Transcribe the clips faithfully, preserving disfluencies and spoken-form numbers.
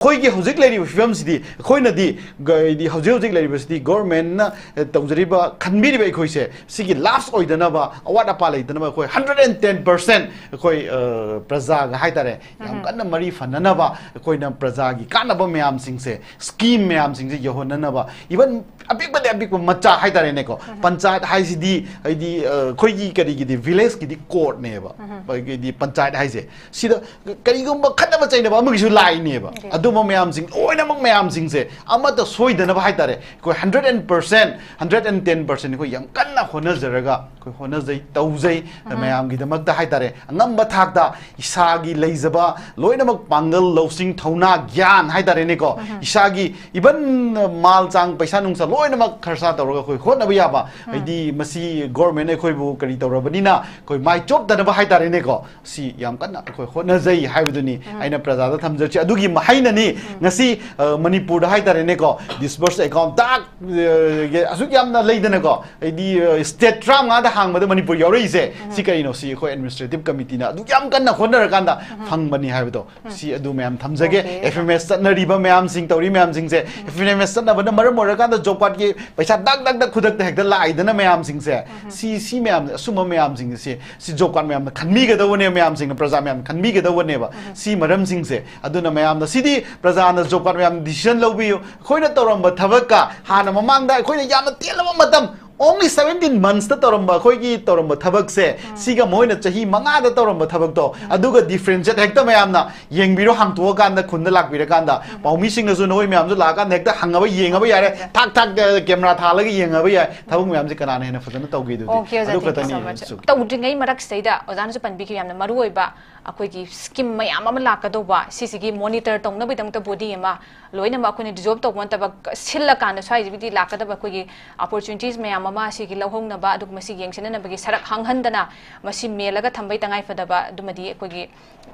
ꯑꯩꯈꯣꯏꯒꯤ ꯍꯧꯖꯤꯛ ꯂꯩꯔꯤꯕ ꯐꯤꯕꯝꯁꯤꯗꯤ, ꯑꯩꯈꯣꯏꯅꯗꯤ ꯒ-, ꯍꯥꯏꯗꯤ ꯍꯧꯖꯤꯛ ꯍꯧꯖꯤꯛ ꯂꯩꯔꯤꯕꯁꯤꯗꯤ ꯒꯣꯔꯃꯦꯟꯅ, ꯑ, ꯇꯧꯖꯔꯤꯕ, ꯈꯟꯕꯤꯔꯤꯕ ꯑꯩꯈꯣꯏꯁꯦ, ꯁꯤꯒꯤ ꯂꯥꯞꯁ ꯑꯣꯏꯗꯅꯕ, ꯑꯋꯥꯠ ꯑꯄꯥ ꯂꯩꯇꯅꯕ ꯑꯩꯈꯣꯏ ꯍꯟꯗ꯭ꯔꯦꯠ ꯑꯦꯟ ꯇꯦꯟ ꯄꯔꯁꯦꯟ ꯑꯩꯈꯣꯏ, ꯑ, ꯄ꯭ꯔꯖꯥꯒ ꯍꯥꯏꯇꯥꯔꯦ, ꯌꯥꯝ ꯎꯝ꯫ ꯀꯟꯅ ꯃꯔꯤ ꯐꯅꯅꯕ, ꯑꯩꯈꯣꯏꯅ ꯄ꯭ꯔꯖꯥꯒꯤ ꯀꯥꯟꯅꯕ ꯃꯌꯥꯝꯁꯤꯡꯁꯦ, ꯁ꯭ꯀꯤꯝ ꯃꯌꯥꯝꯁꯤꯡꯁꯦ ꯌꯧꯍꯟꯅꯅꯕ, ꯏꯚꯟ ꯑꯄꯤꯛꯄꯗꯤ ꯑꯄꯤꯛꯄ ꯃꯆꯥ ꯍꯥꯏꯇꯥꯔꯦꯅꯦꯀꯣ, ꯎꯝ꯫ ꯄꯟꯆꯥꯌꯠ ꯍꯥꯏꯁꯤꯗꯤ, ꯍꯥꯏꯗꯤ, ꯑ, ꯑꯩꯈꯣꯏꯒꯤ ꯀꯔꯤꯒꯤꯗꯤ ꯚꯤꯂꯦꯖꯀꯤꯗꯤ ꯀꯣꯔꯠꯅꯦꯕ, ꯎꯝ꯫ ꯑꯩꯈꯣꯏꯒꯤꯗꯤ ꯄꯟꯆꯥꯌꯠ ꯍꯥꯏꯁꯦ, ꯁꯤꯗ ꯀꯔꯤꯒꯨꯝꯕ ꯈꯠꯅꯕ ꯆꯩꯅꯕ ꯑꯃꯒꯤꯁꯨ ꯂꯥꯏꯅꯦꯕ꯫ ꯎꯝ꯫ ꯑꯗꯨꯝꯕ ꯃꯌꯥꯝꯁꯤꯡ ꯂꯣꯏꯅꯃꯛ ꯃꯌꯥꯝꯁꯤꯡꯁꯦ ꯑꯃꯠꯇ ꯁꯣꯏꯗꯅꯕ ꯍꯥꯏꯇꯥꯔꯦ, ꯑꯩꯈꯣꯏ hundred and percent, hundred and ten percent ꯑꯩꯈꯣꯏ ꯌꯥꯝ ꯀꯟꯅ ꯍꯣꯠꯅꯖꯔꯒ ꯑꯩꯈꯣꯏ ꯍꯣꯠꯅꯖꯩ, ꯇꯧꯖꯩ꯫ ꯎꯝ꯫ ꯃꯌꯥꯝꯒꯤꯗꯃꯛꯇ ꯍꯥꯏꯇꯥꯔꯦ, ꯑꯉꯝꯕ ꯊꯥꯛꯇ ꯏꯁꯥꯒꯤ ꯂꯩꯖꯕ ꯂꯣꯏꯅꯃꯛ ꯄꯥꯡꯒꯜ, ꯂꯧꯁꯤꯡ, ꯊꯧꯅꯥ, ꯒ꯭ꯌꯥꯟ ꯍꯥꯏꯇꯥꯔꯦꯅꯦꯀꯣ, ꯎꯝ꯫ ꯏꯁꯥꯒꯤ ꯏꯚꯟ ꯃꯥꯜ ꯆꯥꯡ, ꯄꯩꯁꯥ ꯅꯨꯡꯁꯥ ꯂꯣꯏꯅꯃꯛ ꯈꯔꯁꯥ ꯇꯧꯔꯒ ꯑꯩꯈꯣꯏ ꯍꯣꯠꯅꯕ ꯌꯥꯕ, ꯎꯝ꯫ ꯍꯥꯏꯗꯤ ꯃꯁꯤ ꯒꯣꯔꯃꯦꯟ ꯑꯩꯈꯣꯏꯕꯨ ꯀꯔꯤ ꯇꯧꯔꯕꯅꯤꯅ ꯑꯩꯈꯣꯏ ꯃꯥꯏ ꯆꯣꯞꯇꯅꯕ ꯍꯥꯏꯇꯥꯔꯦꯅꯦꯀꯣ, ꯁꯤ ꯌꯥꯝ ꯀꯟꯅ ꯑꯩꯈꯣꯏ ꯍꯣꯠꯅꯖꯩ ꯍꯥꯏꯕꯗꯨꯅꯤ ꯎꯝ꯫ ꯑꯩꯅ ꯄ꯭ꯔꯖꯥꯗ ꯊꯝꯖꯔꯤꯁꯤ꯫ ꯑꯗꯨꯒꯤ ꯃꯍꯩꯅꯅꯤ ꯎꯝ꯫ ꯉꯁꯤ, ꯑ, ꯃꯅꯤꯄꯨꯔꯗ ꯍꯥꯏꯇꯥꯔꯦꯅꯦꯀꯣ, ꯗꯤꯁꯕꯔꯁ ꯑꯦꯀꯥꯎꯟ ꯇꯥꯛ, ꯑ, ꯑꯁꯨꯛ ꯌꯥꯝꯅ ꯂꯩꯗꯅꯀꯣ, ꯍꯥꯏꯗꯤ, ꯑ, ꯁ꯭ꯇꯦꯠ ꯇꯔꯥꯃꯉꯥꯗ ꯍꯥꯡꯕꯗ ꯃꯅꯤꯄꯨꯔ ꯌꯥꯎꯔꯛꯏꯁꯦ꯫ ꯎꯝ꯫ ꯁꯤ ꯀꯔꯤꯅꯣ? ꯁꯤ ꯑꯩꯈꯣꯏ ꯑꯦꯗꯃꯤꯅꯤꯁꯇ꯭ꯔꯦꯇꯤꯚ ꯀꯃꯤꯇꯤꯅ ꯑꯗꯨꯛ ꯌꯥꯝ ꯀꯟꯅ ꯍꯣꯠꯅꯔꯀꯥꯟꯗ ꯎꯝ꯫ ꯐꯪꯕꯅꯤ ꯍꯥꯏꯕꯗꯣ, ꯎꯝ꯫ ꯁꯤ ꯑꯗꯨ ꯃꯌꯥꯝ ꯊꯝꯖꯒꯦ꯫ ꯑꯣꯀꯦ꯫ ꯑꯦꯐ ꯑꯦꯝ ꯑꯦꯁ ꯆꯠꯅꯔꯤꯕ ꯃꯌꯥꯝꯁꯤꯡ, ꯇꯧꯔꯤ ꯃꯌꯥꯝꯁꯤꯡꯁꯦ, ꯎꯝ꯫ ꯑꯦꯐ ꯑꯦꯝ ꯑꯦꯁ ꯆꯠꯅꯕꯅ ꯃꯔꯝ ꯑꯣꯏꯔꯀꯥꯟꯗ ꯖꯣꯕ ꯀꯥꯔꯗꯀꯤ ꯄꯩꯁꯥ ꯗꯛ ꯗꯛ ꯗꯛ ꯈꯨꯗꯛꯇ ꯍꯦꯛꯇ ꯂꯥꯛꯏꯗꯅ ꯃꯌꯥꯝꯁꯤꯡꯁꯦ, ꯎꯝ꯫ ꯁꯤ, ꯁꯤ ꯃꯌꯥꯝ, ꯑꯁꯨꯝꯕ ꯃꯌꯥꯝꯁꯤꯡꯁꯦ, ꯁꯤ, ꯁꯤ ꯖꯣꯕ ꯀꯥꯔꯗ ꯃꯌꯥꯝꯅ ꯈꯟꯕꯤꯒꯗꯧꯕꯅꯦꯕ, ꯃꯌꯥꯝꯁꯤꯡꯅ, ꯄ꯭ꯔꯖꯥ ꯃꯌꯥꯝꯅ ꯈꯟꯕꯤꯒꯗꯧꯕꯅꯦꯕ, ꯎꯝ꯫ ꯁꯤ ꯃꯔꯝꯁꯤꯡꯁꯦ꯫ ꯑꯗꯨꯅ ꯃꯌꯥꯝꯅ ꯁꯤꯗꯤ ꯄ꯭ꯔꯖꯥꯅ ꯖꯣꯕ ꯀꯥꯔꯗ ꯃꯌꯥꯝ ꯗꯤꯁꯤꯖꯟ ꯂꯧꯕꯤꯌꯨ꯫ ꯑꯩꯈꯣꯏꯅ ꯇꯧꯔꯝꯕ ꯊꯕꯛꯀ ꯍꯥꯟꯅ ꯃꯃꯥꯡꯗ ꯑꯩꯈꯣꯏꯅ ꯌꯥꯝꯅ ꯇꯦꯜꯂꯕ ꯃꯇꯝ, only seventeen monthsꯇ ꯇꯧꯔꯝꯕ, ꯑꯩꯈꯣꯏꯒꯤ ꯇꯧꯔꯝꯕ ꯊꯕꯛꯁꯦ, ꯎꯝ꯫ ꯁꯤꯒ ꯃꯣꯏꯅ ꯆꯍꯤ ꯃꯉꯥꯗ ꯇꯧꯔꯝꯕ ꯊꯕꯛꯇꯣ, ꯎꯝ꯫ ꯑꯗꯨꯒ ꯗꯤꯐ꯭ꯔꯦꯟꯁꯤꯌꯦꯠ ꯍꯦꯛꯇ ꯃꯌꯥꯝꯅ ꯌꯦꯡꯕꯤꯔꯣ, ꯍꯥꯡꯇꯣꯛꯑꯀꯥꯟꯗ, ꯈꯨꯟꯗ ꯂꯥꯛꯄꯤꯔꯀꯥꯟꯗ, ꯎꯝ꯫ ꯄꯥꯎꯃꯤꯁꯤꯡꯅꯁꯨ ꯅꯈꯣꯏ ꯃꯌꯥꯝꯁꯨ ꯂꯥꯛꯑꯀꯥꯟꯗ ꯍꯦꯛꯇ ꯍꯪꯉꯕ, ꯌꯦꯡꯉꯕ ꯌꯥꯔꯦ, ꯎꯝ꯫ ꯊꯥꯛ ꯊꯥꯛ, ꯑ, ꯀꯦꯃꯦꯔꯥ ꯊꯥꯜꯂꯒ ꯌꯦꯡꯉꯕ ꯌꯥꯏ, ꯊꯕꯛ ꯃꯌꯥꯝꯁꯦ ꯀꯅꯥꯅ ꯍꯦꯟꯅ ꯐꯖꯅ ꯇꯧꯒꯦ ꯑꯗꯨꯗꯤ꯫ ꯑꯣꯀꯦ, ꯑꯣꯖꯥ, ꯑꯗꯨ thank you so ꯈꯛꯇꯅꯤ much꯫ ꯁꯨ꯫ ꯇꯧꯗ꯭ꯔꯤꯉꯩ ꯃꯔꯛꯁꯤꯗꯩꯗ ꯑꯣꯖꯥꯅꯁꯨ ꯄꯟꯕꯤꯈꯤꯕ ꯌꯥꯝꯅ ꯃꯔꯨ ꯑꯣꯏꯕ ꯑꯩꯈꯣꯏꯒꯤ ꯁ꯭ꯀꯤꯝ ꯃꯌꯥꯝ ꯑꯃ ꯂꯥꯛꯀꯗꯧꯕ, ꯁꯤꯁꯤꯒꯤ ꯃꯣꯅꯤꯇꯔ ꯇꯧꯅꯕꯒꯤꯗꯃꯛꯇ ꯕꯣꯗꯤ ꯑꯃ, ꯂꯣꯏꯅꯃꯛ ꯑꯩꯈꯣꯏꯅ ꯗꯤꯖꯣꯜꯕ ꯇꯧꯕ ꯅꯠꯇꯕ, ꯁꯤꯜꯂꯀꯥꯟꯗ ꯁ꯭ꯋꯥꯏꯁꯤꯒꯤꯗꯤ ꯂꯥꯛꯀꯗꯕ ꯑꯩꯈꯣꯏꯒꯤ ꯑꯣꯄꯣꯔꯆꯨꯅꯤꯇꯤꯁ ꯃꯌꯥꯝ ꯑꯃ ꯁꯤꯒꯤ ꯂꯧꯍꯧꯅꯕ, ꯑꯗꯨꯒ ꯃꯁꯤ ꯌꯦꯡꯁꯤꯟꯅꯅꯕꯒꯤ ꯁꯔꯛ ꯍꯥꯡꯍꯟꯗꯅ ꯃꯁꯤ ꯃꯦꯜꯂꯒ ꯊꯝꯕꯩ ꯇꯉꯥꯏ ꯐꯗꯕ ꯑꯗꯨꯃꯗꯤ ꯑꯩꯈꯣꯏꯒꯤ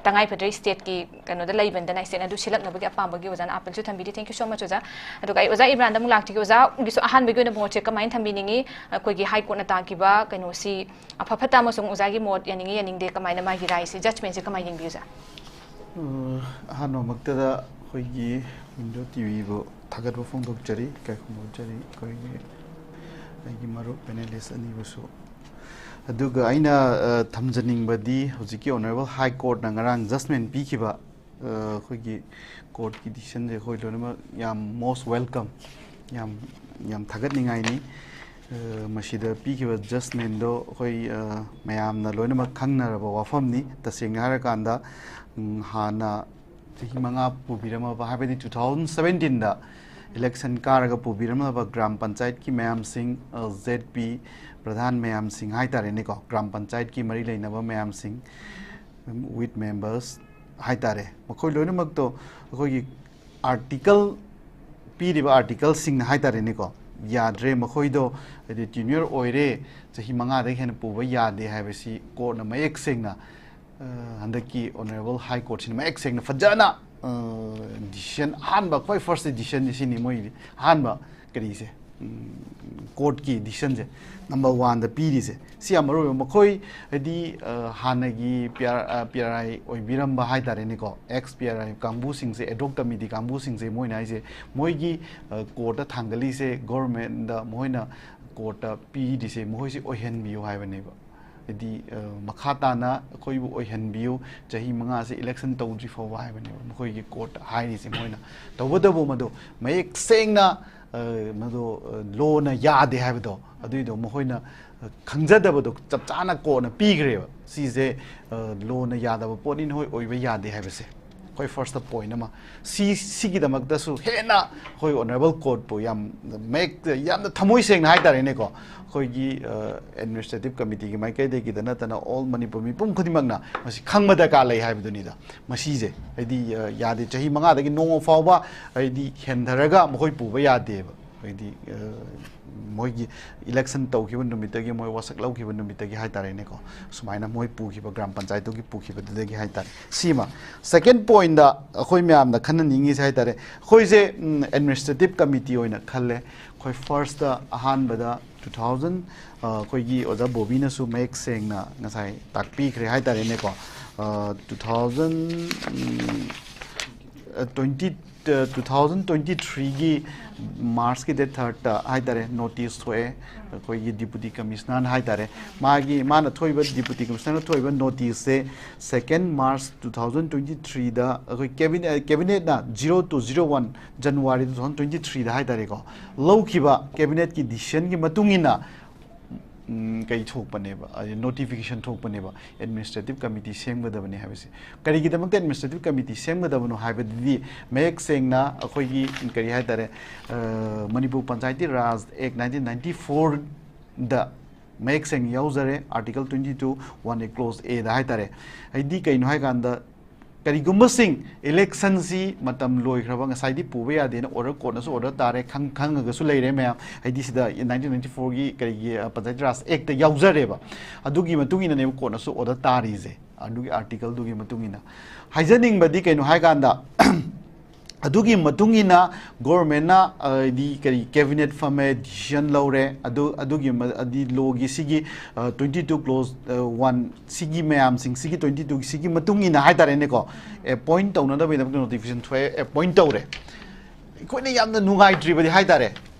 ꯇꯉꯥꯏ ꯐꯗ꯭ꯔꯦ, ꯁ꯭ꯇꯦꯠꯀꯤ ꯀꯩꯅꯣꯗ ꯂꯩꯕꯅꯤꯅ, ꯁ꯭ꯇꯦꯠꯅ ꯑꯗꯨ ꯁꯤꯜꯂꯛꯅꯕꯒꯤ ꯑꯄꯥꯝꯕꯒꯤ ꯑꯣꯖꯥꯅ ꯑꯥꯄꯤꯜꯁꯨ ꯊꯝꯕꯤꯔꯤ꯫ Thank you so much, ꯑꯣꯖꯥ꯫ ꯑꯗꯨꯒ ꯑꯩ ꯑꯣꯖꯥ ꯏꯕ꯭ꯔꯥꯟꯗ ꯑꯃꯨꯛ ꯂꯥꯛꯆꯒꯦ꯫ ꯑꯣꯖꯥꯒꯤꯁꯨ ꯑꯍꯥꯟꯕꯒꯤ ꯑꯣꯏꯅ ꯃꯣꯠꯁꯦ ꯀꯃꯥꯏꯅ ꯊꯝꯕꯤꯅꯤꯡꯉꯤ? ꯑꯩꯈꯣꯏꯒꯤ ꯍꯥꯏ ꯀꯣꯔꯠꯅ ꯇꯥꯈꯤꯕ ꯀꯩꯅꯣꯁꯤ ꯑꯐ ꯐꯠꯇ ꯑꯃꯁꯨꯡ ꯑꯣꯖꯥꯒꯤ ꯃꯣꯠ ꯌꯥꯅꯤꯡꯉꯤ ꯌꯥꯅꯤꯡꯗꯦ, ꯀꯃꯥꯏꯅ ꯃꯥꯒꯤ ꯔꯥꯏꯁꯤ, ꯖꯖꯃꯦꯟꯁꯤ ꯀꯃꯥꯏꯅ ꯌꯦꯡꯕꯤ, ꯑꯣꯖꯥ? ꯑ, ꯑꯍꯥꯟꯕꯃꯛꯇꯗ ꯑꯩꯈꯣꯏꯒꯤ ꯋꯤꯟꯗꯣ ꯇꯤꯚꯤꯕꯨ ꯊꯥꯒꯠꯄ ꯐꯣꯡꯗꯣꯛꯆꯔꯤ, ꯏꯀꯥꯏ ꯈꯨꯝꯅꯖꯔꯤ ꯑꯩꯈꯣꯏꯒꯤ ꯑꯩꯒꯤ ꯃꯔꯨꯞ ꯄꯦꯅꯦꯂꯤꯁ ꯑꯅꯤꯕꯨꯁꯨ꯫ ꯑꯗꯨꯒ ꯑꯩꯅ ꯑ, ꯊꯝꯖꯅꯤꯡꯕꯗꯤ ꯍꯧꯖꯤꯛꯀꯤ ꯑꯣꯅꯔꯦꯕꯜ ꯍꯥꯏ ꯀꯣꯔꯠꯅ ꯉꯔꯥꯡ ꯖꯁꯃꯦꯟ ꯄꯤꯈꯤꯕ ꯑ, ꯑꯩꯈꯣꯏꯒꯤ ꯀꯣꯔꯠꯀꯤ ꯗꯤꯁꯤꯖꯟꯁꯦ ꯑꯩꯈꯣꯏ ꯂꯣꯏꯅꯃꯛ ꯌꯥꯝ most welcome, ꯌꯥꯝ ꯌꯥꯝ ꯊꯥꯒꯠꯅꯤꯡꯉꯥꯏꯅꯤ꯫ ꯑ, ꯃꯁꯤꯗ ꯄꯤꯈꯤꯕ ꯖꯁꯃꯦꯟꯗꯣ ꯑꯩꯈꯣꯏ ꯑ, ꯃꯌꯥꯝꯅ ꯂꯣꯏꯅꯃꯛ ꯈꯪꯅꯔꯕ ꯋꯥꯐꯝꯅꯤ꯫ ꯇꯁꯦꯡꯅ ꯍꯥꯏꯔꯀꯥꯟꯗ ꯎꯝ, ꯍꯥꯟꯅ ꯆꯍꯤ ꯃꯉꯥ ꯄꯨꯕꯤꯔꯝꯃꯕ, ꯍꯥꯏꯕꯗꯤ ꯇꯨ ꯊꯥꯎꯖꯟ ꯁꯕꯦꯟꯇꯤꯟꯗ ꯏꯂꯦꯛꯁꯟ ꯀꯥꯔꯒ ꯄꯨꯕꯤꯔꯝꯃꯕ ꯒ꯭ꯔꯥꯝ ꯄꯟꯆꯥꯌꯠꯀꯤ ꯃꯌꯥꯝꯁꯤꯡ, ꯖꯦꯠ ꯄꯤ ꯄ꯭ꯔꯙꯥꯟ ꯃꯌꯥꯝꯁꯤꯡ ꯍꯥꯏꯇꯥꯔꯦꯅꯦꯀꯣ, ꯒ꯭ꯔꯥꯝ ꯄꯟꯆꯥꯌꯠꯀꯤ ꯃꯔꯤ ꯂꯩꯅꯕ ꯃꯌꯥꯝꯁꯤꯡ, ꯋꯤꯠ ꯃꯦꯝꯕꯔꯁ ꯍꯥꯏꯇꯥꯔꯦ, ꯃꯈꯣꯏ ꯂꯣꯏꯅꯃꯛꯇꯣ ꯑꯩꯈꯣꯏꯒꯤ ꯑꯥꯔꯇꯤꯀꯜ, ꯄꯤꯔꯤꯕ ꯑꯥꯔꯇꯤꯀꯜꯁꯤꯡꯅ ꯍꯥꯏꯇꯥꯔꯦꯅꯦꯀꯣ, ꯌꯥꯗ꯭ꯔꯦ, ꯃꯈꯣꯏꯗꯣ ꯍꯥꯏꯗꯤ ꯇꯦꯅ꯭ꯌꯨꯔ ꯑꯣꯏꯔꯦ, ꯆꯍꯤ ꯃꯉꯥꯗꯒꯤ ꯍꯦꯟꯅ ꯄꯨꯕ ꯌꯥꯗꯦ ꯍꯥꯏꯕꯁꯤ ꯀꯣꯔꯠꯅ ꯃꯌꯦꯛ ꯁꯦꯡꯅ ꯑ, ꯍꯟꯗꯛꯀꯤ ꯑꯣꯅꯔꯦꯕꯜ ꯍꯥꯏ ꯀꯣꯔꯠꯁꯤꯅ ꯃꯌꯦꯛ ꯁꯦꯡꯅ ꯐꯖꯅ ꯗꯤꯁꯤꯖꯟ, ꯑꯍꯥꯟꯕ ꯈ꯭ꯋꯥꯏ ꯐꯥꯔꯁ ꯗꯤꯁꯤꯖꯟꯁꯦ ꯁꯤꯅꯤ ꯃꯣꯏꯒꯤꯗꯤ꯫ ꯑꯍꯥꯟꯕ ꯀꯔꯤꯁꯦ, ꯎꯝ, ꯀꯣꯔꯠꯀꯤ ꯗꯤꯁꯤꯖꯟꯁꯦ ꯅꯝꯕꯔ ꯋꯥꯟꯗ ꯄꯤꯔꯤꯁꯦ꯫ ꯁꯤ ꯌꯥꯝ ꯃꯔꯨ ꯑꯣꯏꯕ꯫ ꯃꯈꯣꯏ ꯍꯥꯏꯗꯤ ꯑ, ꯍꯥꯟꯅꯒꯤ ꯄꯤ ꯑꯥꯔ, ꯑ, ꯄꯤ ꯑꯥꯔ ꯑꯥꯏ ꯑꯣꯏꯕꯤꯔꯝꯕ ꯍꯥꯏꯇꯥꯔꯦꯅꯦꯀꯣ, ꯑꯦꯛꯁ ꯄꯤ ꯑꯥꯔ ꯑꯥꯏ ꯀꯥꯡꯕꯨꯁꯤꯡꯁꯦ, ꯑꯦꯗꯍꯣꯛ ꯀꯃꯤꯇꯤ ꯀꯥꯡꯕꯨꯁꯤꯡꯁꯦ, ꯃꯣꯏꯅ ꯍꯥꯏꯁꯦ ꯃꯣꯏꯒꯤ ꯑ, ꯀꯣꯔꯠꯇ ꯊꯥꯡꯒꯠꯂꯤꯁꯦ ꯒꯣꯔꯃꯦꯟꯗ ꯃꯈꯣꯏꯅ ꯀꯣꯔꯠꯇ ꯄꯤꯔꯤꯁꯦ ꯃꯈꯣꯏꯁꯦ ꯑꯣꯏꯍꯟꯕꯤꯌꯨ ꯍꯥꯏꯕꯅꯦꯕ꯫ ꯍꯥꯏꯗꯤ ꯑ, ꯃꯈꯥ ꯇꯥꯅ ꯑꯩꯈꯣꯏꯕꯨ ꯑꯣꯏꯍꯟꯕꯤꯌꯨ, ꯆꯍꯤ ꯃꯉꯥꯁꯦ ꯏꯂꯦꯛꯁꯟ ꯇꯧꯗ꯭ꯔꯤ ꯐꯥꯎꯕ ꯍꯥꯏꯕꯅꯦꯕ ꯃꯈꯣꯏꯒꯤ ꯀꯣꯔꯠꯇ ꯍꯥꯏꯔꯤꯁꯦ꯫ ꯃꯣꯏꯅ ꯇꯧꯕꯇꯕꯨ ꯃꯗꯨ ꯃꯌꯦꯛ ꯁꯦꯡꯅ ꯑ, ꯃꯗꯨ ꯑ, ꯂꯣꯅ ꯌꯥꯗꯦ ꯍꯥꯏꯕꯗꯣ, ꯑꯗꯨꯏꯗꯣ ꯃꯈꯣꯏꯅ ꯑ, ꯈꯪꯖꯗꯕꯗꯣ ꯆꯞ ꯆꯥꯅ ꯀꯣꯔꯠꯅ ꯄꯤꯈ꯭ꯔꯦꯕ꯫ ꯁꯤꯁꯦ ꯑ, ꯂꯣꯅ ꯌꯥꯗꯕ ꯄꯣꯠꯅꯤ, ꯅꯈꯣꯏ ꯑꯣꯏꯕ ꯌꯥꯗꯦ ꯍꯥꯏꯕꯁꯦ꯫ ꯑꯩꯈꯣꯏ ꯐꯥꯔꯁꯇ ꯄꯣꯏꯟ ꯑꯃ꯫ ꯁꯤ, ꯁꯤꯒꯤꯗꯃꯛꯇꯁꯨ ꯍꯦꯟꯅ ꯑꯩꯈꯣꯏ ꯑꯣꯅꯔꯦꯕꯜ ꯀꯣꯔꯠꯄꯨ ꯌꯥꯝ ꯃꯌꯦꯛ, ꯌꯥꯝꯅ ꯊꯃꯣꯏ ꯁꯦꯡꯅ ꯍꯥꯏꯇꯥꯔꯦꯅꯦꯀꯣ, ꯑꯩꯈꯣꯏꯒꯤ ꯑꯦꯗꯃꯤꯅꯤꯁꯇ꯭ꯔꯦꯇꯤꯞ ꯀꯃꯤꯇꯤꯒꯤ ꯃꯥꯏꯀꯩꯗꯒꯤꯗ ꯅꯠꯇꯅ ꯑꯣꯜ ꯃꯅꯤꯄꯨꯔ ꯃꯤꯄꯨꯝ ꯈꯨꯗꯤꯡꯃꯛꯅ ꯃꯁꯤ ꯈꯪꯕ ꯗꯔꯀꯥꯔ ꯂꯩ ꯍꯥꯏꯕꯗꯨꯅꯤꯗ꯫ ꯃꯁꯤꯁꯦ ꯍꯥꯏꯗꯤ ꯑ, ꯌꯥꯗꯦ, ꯆꯍꯤ ꯃꯉꯥꯗꯒꯤ ꯅꯣꯡꯃ ꯐꯥꯎꯕ ꯍꯥꯏꯗꯤ ꯍꯦꯟꯊꯔꯒ ꯃꯈꯣꯏ ꯄꯨꯕ ꯌꯥꯗꯦꯕ꯫ ꯍꯥꯏꯗꯤ ꯑ, ꯃꯣꯏꯒꯤ ꯏꯂꯦꯛꯁꯟ ꯇꯧꯈꯤꯕ ꯅꯨꯃꯤꯠꯇꯒꯤ, ꯃꯣꯏ ꯋꯥꯁꯛ ꯂꯧꯈꯤꯕ ꯅꯨꯃꯤꯠꯇꯒꯤ ꯍꯥꯏꯇꯥꯔꯦꯅꯦꯀꯣ, ꯁꯨꯃꯥꯏꯅ ꯃꯣꯏ ꯄꯨꯈꯤꯕ, ꯒ꯭ꯔꯥꯝ ꯄꯟꯆꯥꯌꯠꯇꯨꯒꯤ ꯄꯨꯈꯤꯕꯗꯨꯗꯒꯤ ꯍꯥꯏꯇꯥꯔꯦ꯫ ꯁꯤꯃ꯫ ꯁꯦꯀꯦꯟ ꯄꯣꯏꯟꯗ ꯑꯩꯈꯣꯏ ꯃꯌꯥꯝꯅ ꯈꯟꯅꯅꯤꯡꯉꯤꯁꯦ ꯍꯥꯏꯇꯥꯔꯦ, ꯑꯩꯈꯣꯏꯁꯦ ꯑꯦꯗꯃꯤꯅꯤꯁꯇ꯭ꯔꯦꯇꯤꯞ ꯀꯃꯤꯇꯤ ꯑꯣꯏꯅ ꯈꯜꯂꯦ꯫ ꯑꯩꯈꯣꯏ ꯐꯥꯔꯁꯇ ꯑꯍꯥꯟꯕꯗ ꯇꯨ ꯊꯥꯎꯖꯟ, ꯑꯩꯈꯣꯏꯒꯤ ꯑꯣꯖꯥ ꯕꯣꯕꯤꯅꯁꯨ ꯃꯌꯦꯛ ꯁꯦꯡꯅ ꯉꯁꯥꯏ ꯇꯥꯛꯄꯤꯈ꯭ꯔꯦ ꯍꯥꯏꯇꯥꯔꯦꯅꯦꯀꯣ꯫ Two thousand twenty two thousand twenty ꯊ꯭ꯔꯤꯒꯤ ꯃꯥꯔꯆꯀꯤ ꯗꯦꯠ ꯊꯥꯔꯠꯇ ꯍꯥꯏꯇꯥꯔꯦ, ꯅꯣꯇꯤꯁ ꯊꯣꯛꯑꯦ ꯑꯩꯈꯣꯏꯒꯤ ꯗꯤꯄꯨꯇꯤ ꯀꯃꯤꯁꯅꯔꯅ ꯍꯥꯏꯇꯥꯔꯦ꯫ ꯃꯥꯒꯤ, ꯃꯥꯅ ꯊꯣꯛꯏꯕ, ꯗꯤꯄꯨꯇꯤ ꯀꯃꯤꯁꯅꯔꯅ ꯊꯣꯛꯏꯕ ꯅꯣꯇꯤꯁꯁꯦ second March two thousand twenty ꯊ꯭ꯔꯤꯗ ꯑꯩꯈꯣꯏ ꯀꯦꯕꯤꯅꯦꯠ, ꯀꯦꯕꯤꯅꯦꯠꯅ zero two zero one January two thousand twenty ꯊ꯭ꯔꯤꯗ ꯍꯥꯏꯇꯥꯔꯦꯀꯣ, ꯂꯧꯈꯤꯕ ꯀꯦꯕꯤꯅꯦꯠꯀꯤ ꯗꯤꯁꯤꯖꯟꯒꯤ ꯃꯇꯨꯡ ꯏꯟꯅ ꯎꯝ, ꯀꯩ ꯊꯣꯛꯄꯅꯦꯕ, ꯅꯣꯇꯤꯐꯤꯀꯦꯁꯟ ꯊꯣꯛꯄꯅꯦꯕ, ꯑꯦꯗꯃꯤꯅꯤꯁꯇ꯭ꯔꯦꯇꯤꯞ ꯀꯃꯤꯇꯤ ꯁꯦꯝꯒꯗꯕꯅꯤ ꯍꯥꯏꯕꯁꯦ꯫ ꯀꯔꯤꯒꯤꯗꯃꯛꯇ ꯑꯦꯗꯃꯤꯅꯤꯁꯇ꯭ꯔꯦꯇꯤꯞ ꯀꯃꯤꯇꯤ ꯁꯦꯝꯒꯗꯕꯅꯣ ꯍꯥꯏꯕꯗꯨꯗꯤ ꯃꯌꯦꯛ ꯁꯦꯡꯅ ꯑꯩꯈꯣꯏꯒꯤ, ꯀꯔꯤ ꯍꯥꯏꯇꯥꯔꯦ, ꯑ, ꯃꯅꯤꯄꯨꯔ ꯄꯟꯆꯥꯌꯇꯤ ꯔꯥꯖ ꯑꯦꯛ ꯅꯥꯏꯟꯇꯤꯟ ꯅꯥꯏꯟꯇꯤ ꯐꯣꯔꯗ ꯃꯌꯦꯛ ꯁꯦꯡꯅ ꯌꯥꯎꯖꯔꯦ, ꯑꯥꯔꯇꯤꯀꯜ ꯇ꯭ꯋꯦꯟꯇꯤ ꯇꯨ ꯋꯥꯟ ꯑꯦ ꯀ꯭ꯂꯣꯖ ꯑꯦꯗ ꯍꯥꯏꯇꯥꯔꯦ꯫ ꯍꯥꯏꯗꯤ ꯀꯩꯅꯣ ꯍꯥꯏꯀꯥꯟꯗ, ꯀꯔꯤꯒꯨꯝꯕꯁꯤꯡ ꯏꯂꯦꯛꯁꯟꯁꯤ ꯃꯇꯝ ꯂꯣꯏꯈ꯭ꯔꯕ, ꯉꯁꯥꯏꯗꯤ ꯄꯨꯕ ꯌꯥꯗꯦꯅ ꯑꯣꯔꯗꯔ, ꯀꯣꯔꯠꯅꯁꯨ ꯑꯣꯔꯗꯔ ꯇꯥꯔꯦ, ꯈꯪ-, ꯈꯪꯉꯒꯁꯨ ꯂꯩꯔꯦ ꯃꯌꯥꯝ꯫ ꯍꯥꯏꯗꯤ ꯁꯤꯗ ꯅꯥꯏꯟꯇꯤꯟ ꯅꯥꯏꯟꯇꯤ ꯐꯣꯔꯒꯤ ꯀꯔꯤꯒꯤ, ꯑ, ꯄꯟꯆꯥꯌꯠ ꯔꯥꯖ ꯑꯦꯛꯇ ꯌꯥꯎꯖꯔꯦꯕ꯫ ꯑꯗꯨꯒꯤ ꯃꯇꯨꯡ ꯏꯟꯅꯅꯦꯕ ꯀꯣꯔꯠꯅꯁꯨ ꯑꯣꯔꯗꯔ ꯇꯥꯔꯤꯁꯦ, ꯑꯗꯨꯒꯤ ꯑꯥꯔꯇꯤꯀꯜꯗꯨꯒꯤ ꯃꯇꯨꯡ ꯏꯟꯅ꯫ ꯍꯥꯏꯖꯅꯤꯡꯕꯗꯤ ꯀꯩꯅꯣ ꯍꯥꯏꯀꯥꯟꯗ, ꯑꯗꯨꯒꯤ ꯃꯇꯨꯡ ꯏꯟꯅ ꯒꯣꯔꯃꯦꯟꯅ, ꯑ, ꯍꯥꯏꯗꯤ ꯀꯔꯤ, ꯀꯦꯕꯤꯅꯦꯠ ꯐꯝꯃꯦ, ꯗꯤꯁꯤꯖꯟ ꯂꯧꯔꯦ, ꯑꯗꯨ, ꯑꯗꯨꯒꯤ ꯃ-, ꯑꯗꯤ ꯂꯣꯒꯤ ꯁꯤꯒꯤ, ꯑ, ꯇ꯭ꯋꯦꯟꯇꯤ ꯇꯨ ꯀ꯭ꯂꯣꯖ, ꯑ, ꯋꯥꯟ ꯁꯤꯒꯤ ꯃꯌꯥꯝꯁꯤꯡ, ꯁꯤꯒꯤ ꯇ꯭ꯋꯦꯟꯇꯤ ꯇꯨꯒꯤ ꯁꯤꯒꯤ ꯃꯇꯨꯡ ꯏꯟꯅ ꯍꯥꯏꯇꯥꯔꯦꯅꯦꯀꯣ, ꯑꯦꯄꯣꯏꯟ ꯇꯧꯅꯅꯕꯒꯤꯗꯃꯛꯇ ꯅꯣꯇꯤꯐꯤꯀꯦꯁꯟ ꯊꯣꯛꯑꯦ, ꯑꯦꯄꯣꯏꯟ ꯇꯧꯔꯦ꯫ ꯑꯩꯈꯣꯏꯅ ꯌꯥꯝꯅ ꯅꯨꯡꯉꯥꯏꯇ꯭ꯔꯤꯕꯗꯤ ꯍꯥꯏꯇꯥꯔꯦ,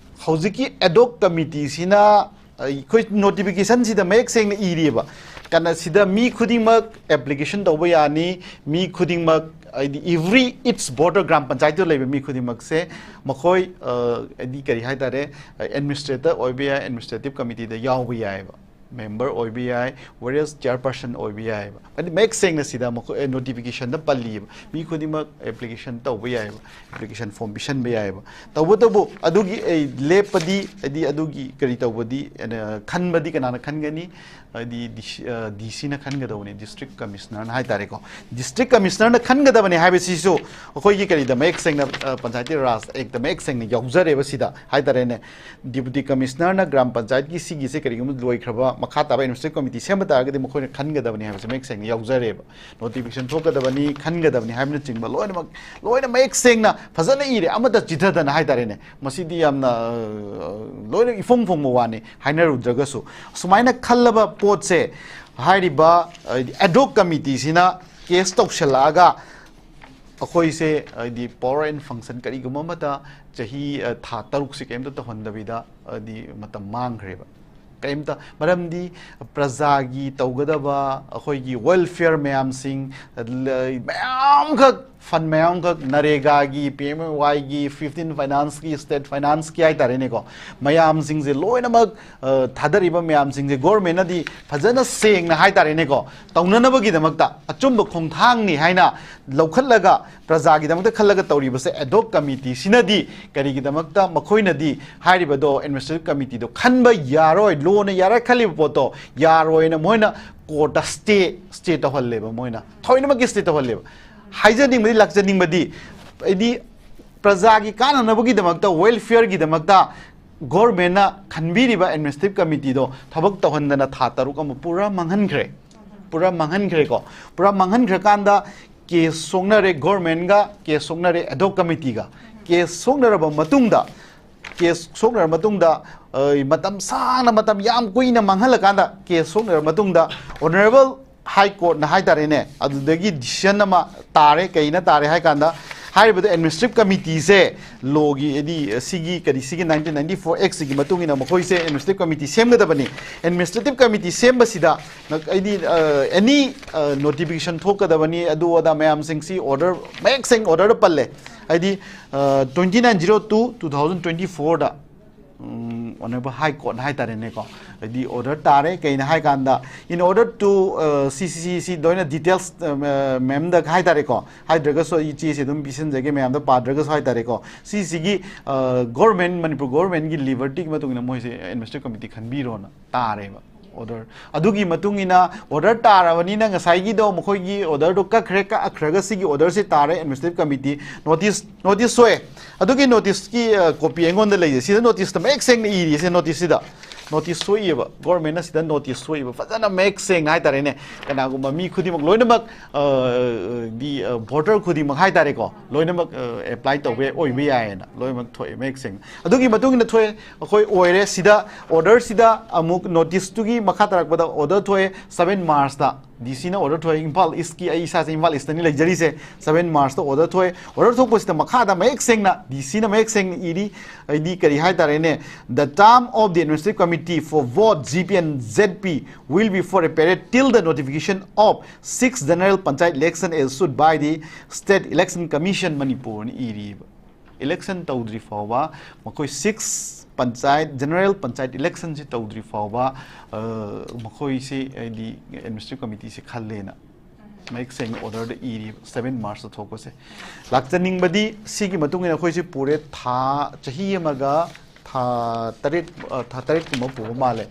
ꯍꯧꯖꯤꯛꯀꯤ ꯑꯦꯗꯣꯛ ꯀꯃꯤꯇꯤꯁꯤꯅ ꯑꯩꯈꯣꯏ ꯅꯣꯇꯤꯐꯤꯀꯦꯁꯟꯁꯤꯗ ꯃꯌꯦꯛ ꯁꯦꯡꯅ ꯏꯔꯤꯑꯕ, ꯀꯅꯥ ꯁꯤꯗ ꯃꯤ ꯈꯨꯗꯤꯡꯃꯛ ꯑꯦꯄ꯭ꯂꯤꯀꯦꯁꯟ ꯇꯧꯕ ꯌꯥꯅꯤ, ꯃꯤ ꯈꯨꯗꯤꯡꯃꯛ, ꯍꯥꯏꯗꯤ, every each voter, ꯒ꯭ꯔꯥꯝ ꯄꯟꯆꯥꯌꯠꯇ ꯂꯩꯕ ꯃꯤ ꯈꯨꯗꯤꯡꯃꯛꯁꯦ, ꯃꯈꯣꯏ, ꯑ, ꯍꯥꯏꯗꯤ, ꯀꯔꯤ ꯍꯥꯏꯇꯥꯔꯦ, ꯑꯦꯗꯃꯤꯅꯤꯁꯇ꯭ꯔꯦꯇꯔ ꯑꯣꯏꯕ ꯌꯥꯏ, ꯑꯦꯗꯃꯤꯅꯤꯁꯇ꯭ꯔꯦꯇꯤꯞ ꯀꯃꯤꯇꯤꯗ ꯌꯥꯎꯕ ꯌꯥꯏꯑꯕ, ꯃꯦꯝꯕꯔ ꯑꯣꯏꯕ ꯌꯥꯏ, ꯋꯦꯔꯦꯁ ꯆꯤꯌꯔꯄꯔꯁꯟ ꯑꯣꯏꯕ ꯌꯥꯏꯑꯕ꯫ ꯍꯥꯏꯗꯤ, ꯃꯌꯦꯛ ꯁꯦꯡꯅ ꯁꯤꯗ ꯃꯈꯣꯏ, ꯑꯦ, ꯅꯣꯇꯤꯐꯤꯀꯦꯁꯟꯗ ꯄꯜꯂꯤꯑꯕ, ꯃꯤ ꯈꯨꯗꯤꯡꯃꯛ ꯑꯦꯄ꯭ꯂꯤꯀꯦꯁꯟ ꯇꯧꯕ ꯌꯥꯏꯑꯕ, ꯑꯦꯄ꯭ꯂꯤꯀꯦꯁꯟ ꯐꯣꯝ ꯄꯤꯁꯟꯕ ꯌꯥꯏꯑꯕ꯫ ꯇꯧꯕꯇꯕꯨ ꯑꯗꯨꯒꯤ, ꯑꯩ, ꯂꯦꯞꯄꯗꯤ, ꯍꯥꯏꯗꯤ, ꯑꯗꯨꯒꯤ ꯀꯔꯤ ꯇꯧꯕꯗꯤ, ꯑ, ꯈꯟꯕꯗꯤ ꯀꯅꯥꯅ ꯈꯟꯒꯅꯤ? ꯍꯥꯏꯗꯤ, ꯗꯤ ꯁꯤ, ꯑ, ꯗꯤ ꯁꯤꯅ ꯈꯟꯒꯗꯧꯕꯅꯤ, ꯗꯤꯁꯇ꯭ꯔꯤꯛ ꯀꯃꯤꯁꯅꯔꯅ ꯍꯥꯏꯇꯥꯔꯦꯀꯣ꯫ ꯗꯤꯁꯇ꯭ꯔꯤꯛ ꯀꯃꯤꯁꯅꯔꯅ ꯈꯟꯒꯗꯕꯅꯤ ꯍꯥꯏꯕꯁꯤꯁꯨ ꯑꯩꯈꯣꯏꯒꯤ ꯀꯔꯤꯗ ꯃꯌꯦꯛ ꯁꯦꯡꯅ, ꯑ, ꯄꯟꯆꯥꯌꯇꯤ ꯔꯥꯖ ꯑꯦꯛꯇ ꯃꯌꯦꯛ ꯁꯦꯡꯅ ꯌꯥꯎꯖꯔꯦꯕ ꯁꯤꯗ ꯍꯥꯏꯇꯥꯔꯦꯅꯦ꯫ ꯗꯤꯄꯨꯇꯤ ꯀꯃꯤꯁꯅꯔꯅ ꯒ꯭ꯔꯥꯝ ꯄꯟꯆꯥꯌꯠꯀꯤ ꯁꯤꯒꯤꯁꯦ ꯀꯔꯤꯒꯨꯝꯕ ꯂꯣꯏꯈ꯭ꯔꯕ, ꯃꯈꯥ ꯇꯥꯕ ꯑꯦꯗꯃꯤꯅꯤꯁꯇ꯭ꯔꯦꯇꯤꯚ ꯀꯃꯤꯇꯤ ꯁꯦꯝꯕ ꯇꯥꯔꯒꯗꯤ ꯃꯈꯣꯏꯅ ꯈꯟꯒꯗꯕꯅꯤ ꯍꯥꯏꯕꯁꯦ ꯃꯌꯦꯛ ꯁꯦꯡꯅ ꯌꯥꯎꯖꯔꯦꯕ꯫ ꯅꯣꯇꯤꯐꯤꯀꯦꯁꯟ ꯊꯣꯛꯀꯗꯕꯅꯤ, ꯈꯟꯒꯗꯕꯅꯤ ꯍꯥꯏꯕꯅꯆꯤꯡꯕ ꯂꯣꯏꯅꯃꯛ, ꯂꯣꯏꯅ ꯃꯌꯦꯛ ꯁꯦꯡꯅ ꯐꯖꯅ ꯏꯔꯦ, ꯑꯃꯠꯇ ꯆꯤꯊꯗꯅ ꯍꯥꯏꯇꯥꯔꯦꯅꯦ꯫ ꯃꯁꯤꯗꯤ ꯌꯥꯝꯅ, ꯑ, ꯂꯣꯏꯅ ꯏꯐꯣꯡ ꯐꯣꯡꯕ ꯋꯥꯅꯤ ꯍꯥꯏꯅꯔꯨꯗ꯭ꯔꯒꯁꯨ꯫ ꯁꯨꯃꯥꯏꯅ ꯈꯜꯂꯕ ꯄꯣꯠꯁꯦ ꯍꯥꯏꯔꯤꯕ, ꯑ, ꯑꯦꯗꯣꯛ ꯀꯃꯤꯇꯤꯁꯤꯅ ꯀꯦꯁ ꯇꯧꯁꯜꯂꯛꯑꯒ ꯑꯩꯈꯣꯏꯁꯦ ꯍꯥꯏꯗꯤ power and function ꯀꯔꯤꯒꯨꯝꯕ ꯑꯃꯠꯇ ꯆꯍꯤ, ꯑ, ꯊꯥ ꯇꯔꯨꯛꯁꯦ ꯀꯩꯝꯇ ꯇꯧꯍꯟꯗꯕꯤꯗ ꯍꯥꯏꯗꯤ ꯃꯇꯝ ꯃꯥꯡꯈ꯭ꯔꯦꯕ꯫ ꯀꯩꯝꯇ, ꯃꯔꯝꯗꯤ ꯄ꯭ꯔꯖꯥꯒꯤ ꯇꯧꯒꯗꯕ ꯑꯩꯈꯣꯏꯒꯤ welfare ꯃꯌꯥꯝꯁꯤꯡ, ꯂ-, ꯃꯌꯥꯝꯈꯛ, fund ꯃꯌꯥꯝꯈꯛ, ꯅꯔꯦꯒꯥꯒꯤ, ꯄꯤ ꯑꯦꯝ ꯑꯦ ꯋꯥꯏꯒꯤ, fifteen finance ꯀꯤ, state finance ꯀꯤ ꯍꯥꯏꯇꯥꯔꯦꯅꯦꯀꯣ, ꯃꯌꯥꯝꯁꯤꯡꯁꯦ ꯂꯣꯏꯅꯃꯛ, ꯑ, ꯊꯥꯗꯔꯤꯕ ꯃꯌꯥꯝꯁꯤꯡꯁꯦ government ꯅꯗꯤ ꯐꯖꯅ ꯁꯦꯡꯅ ꯍꯥꯏꯇꯥꯔꯦꯅꯦꯀꯣ, ꯇꯧꯅꯅꯕꯒꯤꯗꯃꯛꯇ ꯑꯆꯨꯝꯕ ꯈꯣꯡꯊꯥꯡꯅꯤ ꯍꯥꯏꯅ ꯂꯧꯈꯠꯂꯒ, ꯄ꯭ꯔꯖꯥꯒꯤꯗꯃꯛꯇ ꯈꯜꯂꯒ ꯇꯧꯔꯤꯕꯁꯦ ad hoc committee ꯁꯤꯅꯗꯤ ꯀꯔꯤꯒꯤꯗꯃꯛꯇ ꯃꯈꯣꯏꯅꯗꯤ ꯍꯥꯏꯔꯤꯕꯗꯣ administrative committee ꯗꯣ ꯈꯟꯕ ꯌꯥꯔꯣꯏ, law ꯅ ꯌꯥꯔꯣꯏ ꯈꯜꯂꯤꯕ ꯄꯣꯠꯇꯣ ꯌꯥꯔꯣꯏꯅ ꯃꯣꯏꯅ court ꯇ stay, stay ꯇꯧꯍꯜꯂꯦꯕ, ꯃꯣꯏꯅ ꯊꯑꯣꯏꯅꯃꯛꯀꯤ stay ꯇꯧꯍꯜꯂꯦꯕ꯫ ꯍꯥꯏꯖꯅꯤꯡꯕꯗꯤ, ꯂꯥꯛꯆꯅꯤꯡꯕꯗꯤ, ꯍꯥꯏꯗꯤ ꯄ꯭ꯔꯖꯥꯒꯤ ꯀꯥꯟꯅꯅꯕꯒꯤꯗꯃꯛꯇ, welfare ꯒꯤꯗꯃꯛꯇ government ꯅ ꯈꯟꯕꯤꯔꯤꯕ administrative committee ꯗꯣ ꯊꯕꯛ ꯇꯧꯍꯟꯗꯅ ꯊꯥ ꯇꯔꯨꯛ ꯑꯃ ꯄꯨꯔꯥ ꯃꯥꯡꯍꯟꯈ꯭ꯔꯦ꯫ ꯄꯨꯔꯥ ꯃꯥꯡꯍꯟꯈ꯭ꯔꯦꯀꯣ꯫ ꯄꯨꯔꯥ ꯃꯥꯡꯍꯟꯈ꯭ꯔꯀꯥꯟꯗ case ꯁꯣꯛꯅꯔꯦ, government ꯒ case ꯁꯣꯛꯅꯔꯦ, ad hoc committee ꯒ꯫ Case ꯁꯣꯛꯅꯔꯕ ꯃꯇꯨꯡꯗ, case ꯁꯣꯛꯅꯔꯕ ꯃꯇꯨꯡꯗ, ꯑ, ꯃꯇꯝ ꯁꯥꯡꯅ, ꯃꯇꯝ ꯌꯥꯝ ꯀꯨꯏꯅ ꯃꯥꯡꯍꯜꯂꯀꯥꯟꯗ case ꯁꯣꯛꯅꯔꯕ ꯃꯇꯨꯡꯗ Honourable High Court ꯅ ꯍꯥꯏꯇꯥꯔꯦꯅꯦ, ꯑꯗꯨꯗꯒꯤ decision ꯑꯃ ꯇꯥꯔꯦ꯫ ꯀꯩꯅ ꯇꯥꯔꯦ ꯍꯥꯏ ꯀꯥꯟꯗ, ꯍꯥꯏꯔꯤꯕꯗ administrative committee ꯁꯦ law ꯒꯤ, ꯍꯥꯏꯗꯤ ꯁꯤꯒꯤ ꯀꯔꯤ, ꯁꯤꯒꯤ nineteen ninety-four Act ꯁꯤꯒꯤ ꯃꯇꯨꯡ ꯏꯟꯅ ꯃꯈꯣꯏꯁꯦ administrative committee ꯁꯦꯝꯒꯗꯕꯅꯤ꯫ Administrative committee ꯁꯦꯝꯕꯁꯤꯗ ꯅ-, ꯍꯥꯏꯗꯤ, ꯑ, any, ꯑ, notification ꯊꯣꯛꯀꯗꯕꯅꯤ, ꯑꯗꯨ ꯑꯗꯥ ꯃꯌꯥꯝꯁꯤꯡꯁꯤ order, ꯃꯌꯦꯛ ꯁꯦꯡ order ꯗ ꯄꯜꯂꯦ꯫ ꯍꯥꯏꯗꯤ, ꯑ, twenty nine zero two two thousand twenty four ꯗ, ꯎꯝ, Honourable High Court ꯍꯥꯏꯇꯥꯔꯦꯅꯦꯀꯣ, ꯍꯥꯏꯗꯤ order ꯇꯥꯔꯦ꯫ ꯀꯩꯅ ꯍꯥꯏ ꯀꯥꯟꯗ, in order to, ꯑ, ꯁꯤ, ꯁꯤ, ꯁꯤ, ꯁꯤ ꯂꯣꯏꯅ details, ꯑ, ma'am ꯗ ꯍꯥꯏꯇꯥꯔꯦꯀꯣ, ꯍꯥꯏꯗ꯭ꯔꯒꯁꯨ ꯑꯩ ꯆꯦꯁꯦ ꯑꯗꯨꯝ ꯄꯤꯁꯤꯟꯖꯒꯦ ꯃꯌꯥꯝꯗ, ꯄꯥꯗ꯭ꯔꯒꯁꯨ ꯍꯥꯏꯇꯥꯔꯦꯀꯣ꯫ ꯁꯤꯁꯤꯒꯤ, ꯑ, government, ꯃꯅꯤꯄꯨꯔ government ꯒꯤ liberty ꯒꯤ ꯃꯇꯨꯡ ꯏꯟꯅ ꯃꯣꯏꯁꯦ administrative committee ꯈꯟꯕꯤꯔꯣꯅ ꯇꯥꯔꯦꯕ꯫ Order꯫ ꯑꯗꯨꯒꯤ ꯃꯇꯨꯡ ꯏꯟꯅ order ꯇꯥꯔꯕꯅꯤꯅ ꯉꯁꯥꯏꯒꯤꯗꯣ ꯃꯈꯣꯏꯒꯤ order ꯗꯣ ꯀꯛꯈ꯭ꯔꯦ, ꯀꯛꯈ꯭ꯔꯒ ꯁꯤꯒꯤ order ꯁꯤ ꯇꯥꯔꯦ, administrative committee notice, notice ꯊꯣꯛꯑꯦ꯫ ꯑꯗꯨꯒꯤ notice ꯀꯤ, ꯑ, copy ꯑꯩꯉꯣꯟꯗ ꯂꯩꯖꯩ꯫ ꯁꯤꯗ notice ꯇ ꯃꯌꯦꯛ ꯁꯦꯡꯅ ꯏꯔꯤꯁꯦ, notice ꯁꯤꯗ꯫ Notice ꯊꯣꯛꯏꯕ, government ꯅ ꯁꯤꯗ notice ꯊꯣꯛꯏꯕ, ꯐꯖꯅ ꯃꯌꯦꯛ ꯁꯦꯡꯅ ꯍꯥꯏꯇꯥꯔꯦꯅꯦ꯫ ꯀꯅꯥꯒꯨꯝꯕ ꯃꯤ ꯈꯨꯗꯤꯡꯃꯛ ꯂꯣꯏꯅꯃꯛ, ꯑ, ꯗꯤ, ꯑ, voter ꯈꯨꯗꯤꯡꯃꯛ ꯍꯥꯏꯇꯥꯔꯦꯀꯣ, ꯂꯣꯏꯅꯃꯛ, ꯑ, apply ꯇꯧꯕ ꯌꯥꯏ, ꯑꯣꯏꯕ ꯌꯥꯏꯌꯦꯅ ꯂꯣꯏꯅꯃꯛ ꯊꯣꯛꯑꯦ ꯃꯌꯦꯛ ꯁꯦꯡꯅ꯫ ꯑꯗꯨꯒꯤ ꯃꯇꯨꯡ ꯏꯟꯅ ꯊꯣꯛꯑꯦ, ꯑꯩꯈꯣꯏ ꯑꯣꯏꯔꯦ꯫ ꯁꯤꯗ order ꯁꯤꯗ ꯑꯃꯨꯛ notice ꯇꯨꯒꯤ ꯃꯈꯥ ꯇꯥꯔꯛꯄꯗ order ꯊꯣꯛꯑꯦ seven March ꯇ꯫ ꯗꯤ ꯁꯤꯅ ꯑꯣꯔꯗꯔ ꯊꯣꯛꯑꯦ꯫ ꯏꯝꯐꯥꯜ ꯏꯁꯀꯤ, ꯑꯩ ꯏꯁꯥꯁꯦ ꯏꯝꯐꯥꯜ ꯏꯁꯇꯅꯤ ꯂꯩꯖꯔꯤꯁꯦ, ꯁꯚꯦꯟ ꯃꯥꯔꯁꯇ ꯑꯣꯔꯗꯔ ꯊꯣꯛꯑꯦ꯫ ꯑꯣꯔꯗꯔ ꯊꯣꯛꯄꯁꯤꯗ ꯃꯈꯥꯗ ꯃꯌꯦꯛ ꯁꯦꯡꯅ, ꯗꯤ ꯁꯤꯅ ꯃꯌꯦꯛ ꯁꯦꯡꯅ ꯏꯔꯤ, ꯍꯥꯏꯗꯤ ꯀꯔꯤ ꯍꯥꯏꯇꯥꯔꯦꯅꯦ, "The term of the Administrative Committee for both G P and Z P will be for a period till the notification of six General Panchayat election issued by the State Election Commission Manipur" ꯅ ꯏꯔꯤꯕ꯫ Election ꯇꯧꯗ꯭ꯔꯤ ꯐꯥꯎꯕ, ꯃꯈꯣꯏ six panchayat, general panchayat ꯏꯂꯦꯛꯁꯟꯁꯤ ꯇꯧꯗ꯭ꯔꯤ ꯐꯥꯎꯕ, ꯑ, ꯃꯈꯣꯏꯁꯤ, ꯍꯥꯏꯗꯤ ꯑꯦꯗꯃꯤꯅꯤꯁꯇ꯭ꯔꯦꯇꯤꯚ ꯀꯃꯤꯇꯤꯁꯤ ꯈꯜꯂꯦꯅ ꯃꯌꯦꯛ ꯁꯦꯡꯅ ꯑꯣꯔꯗꯔꯗ ꯏꯔꯤ, ꯁꯚꯦꯟ ꯃꯥꯔꯁꯇ ꯊꯣꯛꯄꯁꯦ꯫ ꯂꯥꯛꯆꯅꯤꯡꯕꯗꯤ, ꯁꯤꯒꯤ ꯃꯇꯨꯡ ꯏꯟꯅ ꯑꯩꯈꯣꯏꯁꯤ ꯄꯨꯔꯦ ꯊꯥ, ꯆꯍꯤ ꯑꯃꯒ ꯊꯥ ꯇꯔꯦꯠ, ꯑ, ꯊꯥ ꯇꯔꯦꯠꯀꯨꯝꯕ ꯄꯨꯕ ꯃꯥꯜꯂꯦ꯫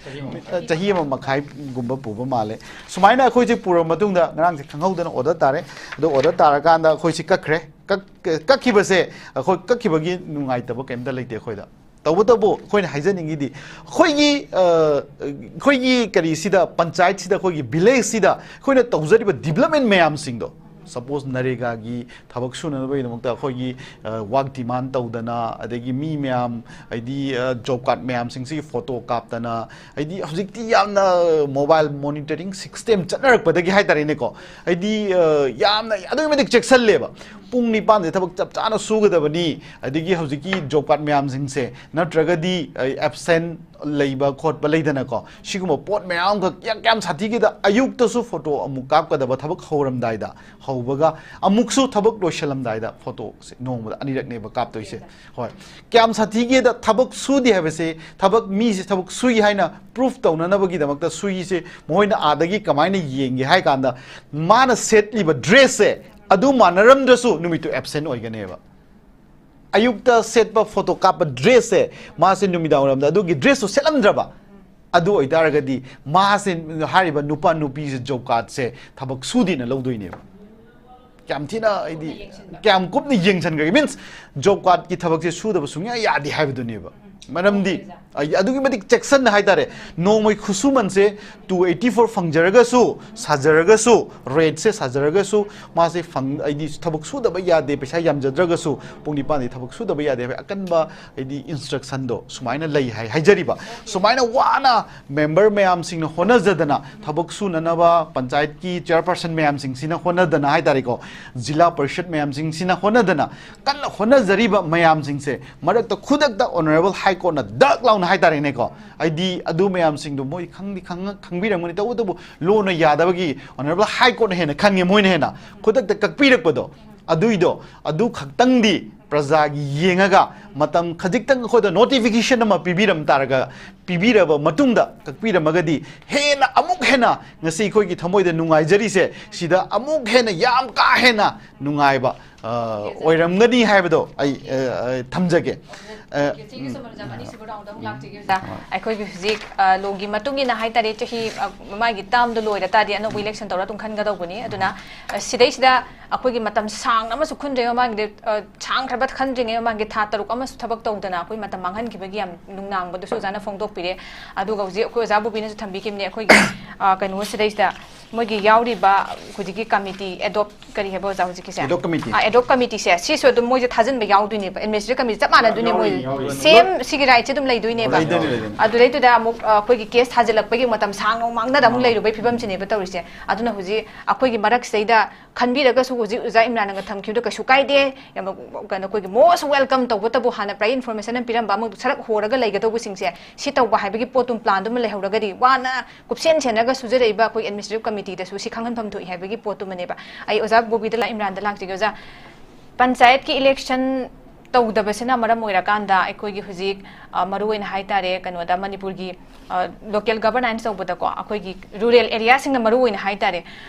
ꯆꯍꯤ ꯑꯃ ꯃꯈꯥꯏꯒꯨꯝꯕ ꯄꯨꯕ ꯃꯥꯜꯂꯦ꯫ ꯁꯨꯃꯥꯏꯅ ꯑꯩꯈꯣꯏꯁꯦ ꯄꯨꯔꯕ ꯃꯇꯨꯡꯗ, ꯉꯔꯥꯡꯁꯦ ꯈꯪꯍꯧꯗꯅ ꯑꯣꯔꯗꯔ ꯇꯥꯔꯦ꯫ ꯑꯗꯣ ꯑꯣꯔꯗꯔ ꯇꯥꯔꯀꯥꯟꯗ ꯑꯩꯈꯣꯏꯁꯤ ꯀꯛꯈ꯭ꯔꯦ꯫ ꯀꯛ-, ꯀꯛꯈꯤꯕꯁꯦ, ꯑꯩꯈꯣꯏ ꯀꯛꯈꯤꯕꯒꯤ ꯅꯨꯡꯉꯥꯏꯇꯕ ꯀꯩꯝꯇ ꯂꯩꯇꯦ ꯑꯩꯈꯣꯏꯗ꯫ ꯇꯧꯕꯇꯕꯨ ꯑꯩꯈꯣꯏꯅ ꯍꯥꯏꯖꯅꯤꯡꯉꯤꯗꯤ, ꯑꯩꯈꯣꯏꯒꯤ, ꯑ, ꯑꯩꯈꯣꯏꯒꯤ ꯀꯔꯤꯁꯤꯗ, ꯄꯟꯆꯥꯌꯠꯁꯤꯗ, ꯑꯩꯈꯣꯏꯒꯤ ꯚꯤꯂꯦꯖꯁꯤꯗ ꯑꯩꯈꯣꯏꯅ ꯇꯧꯖꯔꯤꯕ ꯗꯤꯕꯂꯞꯃꯦꯟ ꯃꯌꯥꯝꯁꯤꯡꯗꯣ, ꯁꯄꯣꯁ ꯅꯔꯦꯒꯥꯒꯤ ꯊꯕꯛ ꯁꯨꯅꯅꯕꯒꯤꯗꯃꯛꯇ ꯑꯩꯈꯣꯏꯒꯤ, ꯑ, ꯋꯥꯛ ꯗꯤꯃꯥꯟ ꯇꯧꯗꯅ, ꯑꯗꯒꯤ ꯃꯤ ꯃꯌꯥꯝ, ꯍꯥꯏꯗꯤ, ꯑ, ꯖꯣꯕ ꯀꯥꯔꯗ ꯃꯌꯥꯝꯁꯤꯡꯁꯤꯒꯤ ꯐꯣꯇꯣ ꯀꯥꯞꯇꯅ, ꯍꯥꯏꯗꯤ ꯍꯧꯖꯤꯛꯇꯤ ꯌꯥꯝꯅ ꯃꯣꯕꯥꯏꯜ ꯃꯣꯅꯤꯇꯔꯤꯡ ꯁꯤꯁꯇꯦꯝ ꯆꯠꯅꯔꯛꯄꯗꯒꯤ ꯍꯥꯏꯇꯥꯔꯦꯅꯦꯀꯣ, ꯍꯥꯏꯗꯤ, ꯑ, ꯌꯥꯝꯅ ꯑꯗꯨꯛꯀꯤ ꯃꯇꯤꯛ ꯆꯦꯛꯁꯜꯂꯦꯕ꯫ ꯄꯨꯡ ꯅꯤꯄꯥꯟꯁꯦ ꯊꯕꯛ ꯆꯞ ꯆꯥꯅ ꯁꯨꯒꯗꯕꯅꯤ, ꯑꯗꯒꯤ ꯍꯧꯖꯤꯛꯀꯤ ꯖꯣꯕ ꯀꯥꯔꯗ ꯃꯌꯥꯝꯁꯤꯡꯁꯦ, ꯅꯠꯇ꯭ꯔꯒꯗꯤ, ꯑ, ꯑꯦꯕꯁꯦꯟ ꯂꯩꯕ ꯈꯣꯠꯄ ꯂꯩꯗꯅꯀꯣ, ꯁꯤꯒꯨꯝꯕ ꯄꯣꯠ ꯃꯌꯥꯝ ꯑꯃꯈꯛ ꯀꯌꯥꯝ, ꯀꯌꯥꯝ ꯁꯥꯊꯤꯒꯦꯗ, ꯑꯌꯨꯛꯇꯁꯨ ꯐꯣꯇꯣ ꯑꯃꯨꯛ ꯀꯥꯞꯀꯗꯕ, ꯊꯕꯛ ꯍꯧꯔꯝꯗꯥꯏꯗ ꯍꯧꯕꯒ ꯑꯃꯨꯛꯁꯨ ꯊꯕꯛ ꯂꯣꯏꯁꯤꯜꯂꯝꯗꯥꯏꯗ ꯐꯣꯇꯣꯁꯦ ꯅꯣꯡꯃꯗ ꯑꯅꯤꯔꯛꯅꯦꯕ ꯀꯥꯞꯇꯣꯏꯁꯦ꯫ ꯍꯣꯏ, ꯀꯌꯥꯝ ꯁꯥꯊꯤꯒꯦꯗ, ꯊꯕꯛ ꯁꯨꯗꯦ ꯍꯥꯏꯕꯁꯦ, ꯊꯕꯛ, ꯃꯤꯁꯦ ꯊꯕꯛ ꯁꯨꯏ ꯍꯥꯏꯅ ꯄ꯭ꯔꯨꯐ ꯇꯧꯅꯅꯕꯒꯤꯗꯃꯛꯇ ꯁꯨꯏꯁꯦ ꯃꯈꯣꯏꯅ ꯑꯥꯗꯒꯤ ꯀꯃꯥꯏꯅ ꯌꯦꯡꯒꯦ ꯍꯥꯏ ꯀꯥꯟꯗ, ꯃꯥꯅ ꯁꯦꯠꯂꯤꯕ ꯗ꯭ꯔꯦꯁꯁꯦ ꯑꯗꯨ ꯃꯥꯟꯅꯔꯝꯗ꯭ꯔꯁꯨ ꯅꯨꯃꯤꯠꯇꯨ ꯑꯦꯕꯁꯦꯟ ꯑꯣꯏꯒꯅꯦꯕ꯫ ꯑꯌꯨꯛꯇ ꯁꯦꯠꯄ ꯐꯣꯇꯣ ꯀꯥꯞꯄ ꯗ꯭ꯔꯦꯁꯁꯦ ꯃꯥꯁꯦ ꯅꯨꯃꯤꯗꯥꯡ ꯋꯥꯏꯔꯝꯗ ꯑꯗꯨꯒꯤ ꯗ꯭ꯔꯦꯁꯇꯨ ꯁꯦꯠꯂꯝꯗ꯭ꯔꯕ, ꯑꯗꯨ ꯑꯣꯏꯇꯥꯔꯒꯗꯤ ꯃꯥꯁꯦ, ꯍꯥꯏꯔꯤꯕ ꯅꯨꯄꯥ ꯅꯨꯄꯤꯁꯦ ꯖꯣꯕ ꯀꯥꯔꯗꯁꯦ ꯊꯕꯛ ꯁꯨꯗꯦꯅ ꯂꯧꯗꯣꯏꯅꯦꯕ꯫ ꯀꯌꯥꯝ ꯊꯤꯅ, ꯍꯥꯏꯗꯤ, ꯀꯨꯞꯅ ꯌꯦꯡꯁꯤꯟꯕ꯫ ꯀꯌꯥꯝ ꯀꯨꯞꯅ ꯌꯦꯡꯁꯤꯟꯈ꯭ꯔꯒꯦ, ꯃꯤꯟꯁ ꯖꯣꯕ ꯀꯥꯔꯗꯀꯤ ꯊꯕꯛꯁꯦ ꯁꯨꯗꯕ ꯁꯨꯡꯌꯥ ꯌꯥꯗꯦ ꯍꯥꯏꯕꯗꯨꯅꯦꯕ꯫ ꯃꯔꯝꯗꯤ ꯑꯩ ꯑꯗꯨꯛꯀꯤ ꯃꯇꯤꯛ ꯆꯦꯛꯁꯟꯅ ꯍꯥꯏꯇꯥꯔꯦ, ꯅꯣꯡꯃꯩ ꯈꯨꯠꯁꯨꯃꯟꯁꯦ two eighty four ꯐꯪꯖꯔꯒꯁꯨ, ꯁꯥꯖꯔꯒꯁꯨ, ꯔꯦꯠꯁꯦ ꯁꯥꯖꯔꯒꯁꯨ, ꯃꯥꯁꯦ ꯐꯪ ꯍꯥꯏꯗꯤ ꯊꯕꯛ ꯁꯨꯗꯕ ꯌꯥꯗꯦ, ꯄꯩꯁꯥ ꯌꯥꯝꯖꯗ꯭ꯔꯒꯁꯨ ꯄꯨꯡ ꯅꯤꯄꯥꯟꯗꯤ ꯊꯕꯛ ꯁꯨꯗꯕ ꯌꯥꯗꯦ ꯍꯥꯏꯕ ꯑꯀꯟꯕ ꯍꯥꯏꯗꯤ ꯏꯟꯁꯇ꯭ꯔꯛꯁꯟꯗꯣ ꯁꯨꯃꯥꯏꯅ ꯂꯩ ꯍꯥꯏ ꯍꯥꯏꯖꯔꯤꯕ꯫ ꯁꯨꯃꯥꯏꯅ ꯋꯥꯅ ꯃꯦꯝꯕꯔ ꯃꯌꯥꯝꯁꯤꯡꯅ ꯍꯣꯠꯅꯖꯗꯅ, ꯊꯕꯛ ꯁꯨꯅꯅꯕ ꯄꯟꯆꯥꯌꯠꯀꯤ ꯆꯤꯌꯔꯄꯔꯁꯟ ꯃꯌꯥꯝꯁꯤꯡꯁꯤꯅ ꯍꯣꯠꯅꯗꯅ ꯍꯥꯏꯇꯥꯔꯦꯀꯣ, ꯖꯤꯂꯥ ꯄꯔꯤꯁꯠ ꯃꯌꯥꯝꯁꯤꯡꯁꯤꯅ ꯍꯣꯠꯅꯗꯅ, ꯀꯟꯅ ꯍꯣꯠꯅꯖꯔꯤꯕ ꯃꯌꯥꯝꯁꯤꯡꯁꯦ ꯃꯔꯛꯇ ꯈꯨꯗꯛꯇ ꯑꯣꯅꯔꯦꯕꯜ ꯍꯥꯏ ꯀꯣꯔꯠꯅ ꯗꯛ ꯂꯥꯎꯅ ꯍꯥꯏꯇꯥꯔꯦꯅꯦꯀꯣ, ꯍꯥꯏꯗꯤ ꯑꯗꯨ ꯃꯌꯥꯝꯁꯤꯡꯗꯣ ꯃꯣꯏ ꯈꯪꯗꯤ ꯈꯪꯉ-, ꯈꯪꯕꯤꯔꯝꯒꯅꯤ, ꯇꯧꯕꯇꯕꯨ ꯂꯣꯅ ꯌꯥꯗꯕꯒꯤ ꯑꯣꯅꯔꯦꯕꯜ ꯍꯥꯏ ꯀꯣꯔꯠꯅ ꯍꯦꯟꯅ ꯈꯪꯉꯦ, ꯃꯣꯏꯅ ꯍꯦꯟꯅ ꯈꯨꯗꯛꯇ ꯀꯛꯄꯤꯔꯛꯄꯗꯣ, ꯑꯗꯨꯏꯗꯣ, ꯑꯗꯨ ꯈꯛꯇꯪꯗꯤ ꯄ꯭ꯔꯖꯥꯒꯤ ꯌꯦꯡꯉꯒ ꯃꯇꯝ ꯈꯖꯤꯛꯇꯪ ꯑꯩꯈꯣꯏꯗ ꯅꯣꯇꯤꯐꯤꯀꯦꯁꯟ ꯑꯃ ꯄꯤꯕꯤꯔꯝ ꯇꯥꯔꯒ, ꯄꯤꯕꯤꯔꯕ ꯃꯇꯨꯡꯗ ꯀꯛꯄꯤꯔꯝꯃꯒꯗꯤ ꯍꯦꯟꯅ ꯑꯃꯨꯛ ꯍꯦꯟꯅ ꯉꯁꯤ ꯑꯩꯈꯣꯏꯒꯤ ꯊꯃꯣꯏꯗ ꯅꯨꯡꯉꯥꯏꯖꯔꯤꯁꯦ ꯁꯤꯗ ꯑꯃꯨꯛ ꯍꯦꯟꯅ ꯌꯥꯝ ꯀꯥ ꯍꯦꯟꯅ ꯅꯨꯡꯉꯥꯏꯕ ꯑ, ꯑꯣꯏꯔꯝꯒꯅꯤ ꯍꯥꯏꯕꯗꯣ ꯑꯩ ꯑ, ꯑ, ꯊꯝꯖꯒꯦ꯫ ꯑ, ꯎꯝ꯫ ꯑꯅꯤꯁꯨꯕ ꯔꯥꯎꯟꯗ ꯑꯃꯨꯛ ꯂꯥꯛꯆꯒꯦ ꯑꯣꯖꯥ꯫ ꯑꯩꯈꯣꯏꯒꯤ ꯍꯧꯖꯤꯛ, ꯑ, ꯂꯣꯒꯤ ꯃꯇꯨꯡ ꯏꯟꯅ ꯍꯥꯏꯇꯥꯔꯦ, ꯆꯍꯤ, ꯑ, ꯃꯥꯒꯤ ꯇꯥꯝꯗꯣ ꯂꯣꯏꯔ ꯇꯥꯔꯗꯤ ꯑꯅꯧꯕ ꯏꯂꯦꯛꯁꯟ ꯇꯧꯔ ꯑꯗꯨꯝ ꯈꯟꯒꯗꯧꯕꯅꯤ꯫ ꯑꯗꯨꯅ, ꯑ, ꯁꯤꯗꯩꯁꯤꯗ ꯑꯩꯈꯣꯏꯒꯤ ꯃꯇꯝ ꯁꯥꯡꯅ ꯑꯃꯁꯨ ꯈꯟꯗ꯭ꯔꯤꯉꯩ ꯃꯃꯥꯡꯗ, ꯑ, ꯁꯥꯡꯈ꯭ꯔꯕ ꯈꯟꯗ꯭ꯔꯤꯉꯩ ꯃꯃꯥꯡꯒꯤ ꯊꯥ ꯇꯔꯨꯛ ꯑꯃꯁꯨ ꯊꯕꯛ ꯇꯧꯗꯅ ꯑꯩꯈꯣꯏ ꯃꯇꯝ ꯃꯥꯡꯍꯟꯈꯤꯕꯒꯤ ꯌꯥꯝ ꯅꯨꯡꯅꯥꯡꯕꯗꯨꯁꯨ ꯑꯣꯖꯥꯅ ꯐꯣꯡꯗꯣꯛꯄꯤꯔꯦ꯫ ꯑꯗꯨꯒ ꯍꯧꯖꯤꯛ ꯑꯩꯈꯣꯏ ꯑꯣꯖꯥ ꯕꯣꯕꯤꯅꯁꯨ ꯊꯝꯕꯤꯈꯤꯕꯅꯦ, ꯑꯩꯈꯣꯏꯒꯤ, ꯑ, ꯀꯩꯅꯣ ꯁꯤꯗꯩꯁꯤꯗ ꯃꯣꯏꯒꯤ ꯌꯥꯎꯔꯤꯕ ꯍꯧꯖꯤꯛꯀꯤ ꯀꯃꯤꯇꯤ, ꯑꯦꯗꯣꯞ ꯀꯔꯤ ꯍꯥꯏꯕ ꯑꯣꯖꯥ ꯍꯧꯖꯤꯛꯀꯤꯁꯦ? Ad hoc committee. ꯑ, ꯑꯦꯗꯣꯞ ꯀꯃꯤꯇꯤꯁꯦ, ꯁꯤꯁꯨ ꯑꯗꯨꯝ ꯃꯣꯏꯁꯦ ꯊꯥꯖꯤꯟꯕ ꯌꯥꯎꯗꯣꯏꯅꯦꯕ, ꯑꯦꯗꯃꯤꯅꯤꯁꯇ꯭ꯔꯦꯇꯤꯚ ꯀꯃꯤꯇꯤ ꯆꯞ ꯃꯥꯟꯅꯗꯣꯏꯅꯦ ꯃꯣꯏ꯫ ꯌꯥꯎꯔꯤ, ꯌꯥꯎꯔꯤ꯫ ꯁꯦꯝ ꯁꯤꯒꯤ ꯔꯥꯏꯠꯁꯦ ꯑꯗꯨꯝ ꯂꯩꯗꯣꯏꯅꯦꯕ꯫ ꯂꯩꯗꯣꯏꯅꯦ, ꯂꯩꯗꯣꯏꯅꯦ꯫ ꯑꯗꯨꯗꯩꯗꯨꯗ ꯑꯃꯨꯛ, ꯑ, ꯑꯩꯈꯣꯏꯒꯤ ꯀꯦꯁ ꯊꯥꯖꯤꯜꯂꯛꯄꯒꯤ ꯃꯇꯝ ꯁꯥꯡꯅ ꯃꯥꯡꯅꯗ ꯑꯃꯨꯛ ꯂꯩꯔꯨꯕꯒꯤ ꯐꯤꯕꯝꯁꯤꯅꯦꯕ ꯇꯧꯔꯤꯁꯦ꯫ ꯑꯗꯨꯅ ꯍꯧꯖꯤꯛ ꯑꯩꯈꯣꯏꯒꯤ ꯃꯔꯛꯁꯤꯗꯩꯗ ꯈꯟꯕꯤꯔꯒꯁꯨ, ꯍꯧꯖꯤꯛ ꯑꯣꯖꯥ ꯏꯝꯔꯥꯟꯅꯒ ꯊꯝꯈꯤꯕꯗꯣ ꯀꯩꯁꯨ ꯀꯥꯏꯗꯦ, ꯌꯥꯝꯅ ꯀꯩꯅꯣ ꯑꯩꯈꯣꯏꯒꯤ most welcome ꯇꯧꯕꯇꯕꯨ ꯍꯥꯟꯅ ꯄ꯭ꯔꯥꯏ ꯏꯟꯐꯣꯔꯃꯦꯁꯟ ꯑꯃ ꯄꯤꯔꯝꯕ, ꯑꯃꯨꯛ ꯁꯔꯛ ꯍꯣꯔꯒ ꯂꯩꯒꯗꯧꯕꯁꯤꯡꯁꯦ ꯁꯤ ꯇꯧꯕ ꯍꯥꯏꯕꯒꯤ ꯄꯣꯠꯇꯨ, ꯄ꯭ꯂꯥꯟꯗꯨꯃ ꯂꯩꯍꯧꯔꯒꯗꯤ, ꯋꯥꯅ ꯀꯨꯞꯁꯦꯟ ꯁꯦꯟꯅꯔꯒ ꯁꯨꯖꯔꯛꯏꯕ ꯑꯩꯈꯣꯏ ꯑꯦꯗꯃꯤꯅꯤꯁꯇ꯭ꯔꯦꯇꯤꯚ ꯀꯃꯤꯇꯤꯗꯁꯨ ꯁꯤ ꯈꯪꯍꯟꯐꯝ ꯊꯣꯛꯏ ꯍꯥꯏꯕꯒꯤ ꯄꯣꯠꯇꯨꯃꯅꯦꯕ꯫ ꯑꯩ ꯑꯣꯖꯥ ꯕꯣꯕꯤꯗ ꯂꯥ-, ꯏꯝꯔꯥꯟꯗ ꯂꯥꯛꯆꯒꯦ꯫ ꯑꯣꯖꯥ, ꯄꯟꯆꯥꯌꯠꯀꯤ ꯏꯂꯦꯛꯁꯟ ꯇꯧꯗꯕꯁꯤꯅ ꯃꯔꯝ ꯑꯣꯏꯔꯀꯥꯟꯗ ꯑꯩꯈꯣꯏꯒꯤ ꯍꯧꯖꯤꯛ, ꯑ, ꯃꯔꯨꯑꯣꯏꯅ ꯍꯥꯏꯇꯥꯔꯦ, ꯀꯩꯅꯣꯗ ꯃꯅꯤꯄꯨꯔꯒꯤ, ꯑ, ꯂꯣꯀꯦꯜ ꯒꯕꯔꯅꯥꯟꯁ ꯇꯧꯕꯗꯀꯣ, ꯑꯩꯈꯣꯏꯒꯤ ꯔꯨꯔꯦꯜ ꯑꯦꯔꯤꯌꯥꯁꯤꯡꯅ ꯃꯔꯨꯑꯣꯏꯅ ꯍꯥꯏꯇꯥꯔꯦ,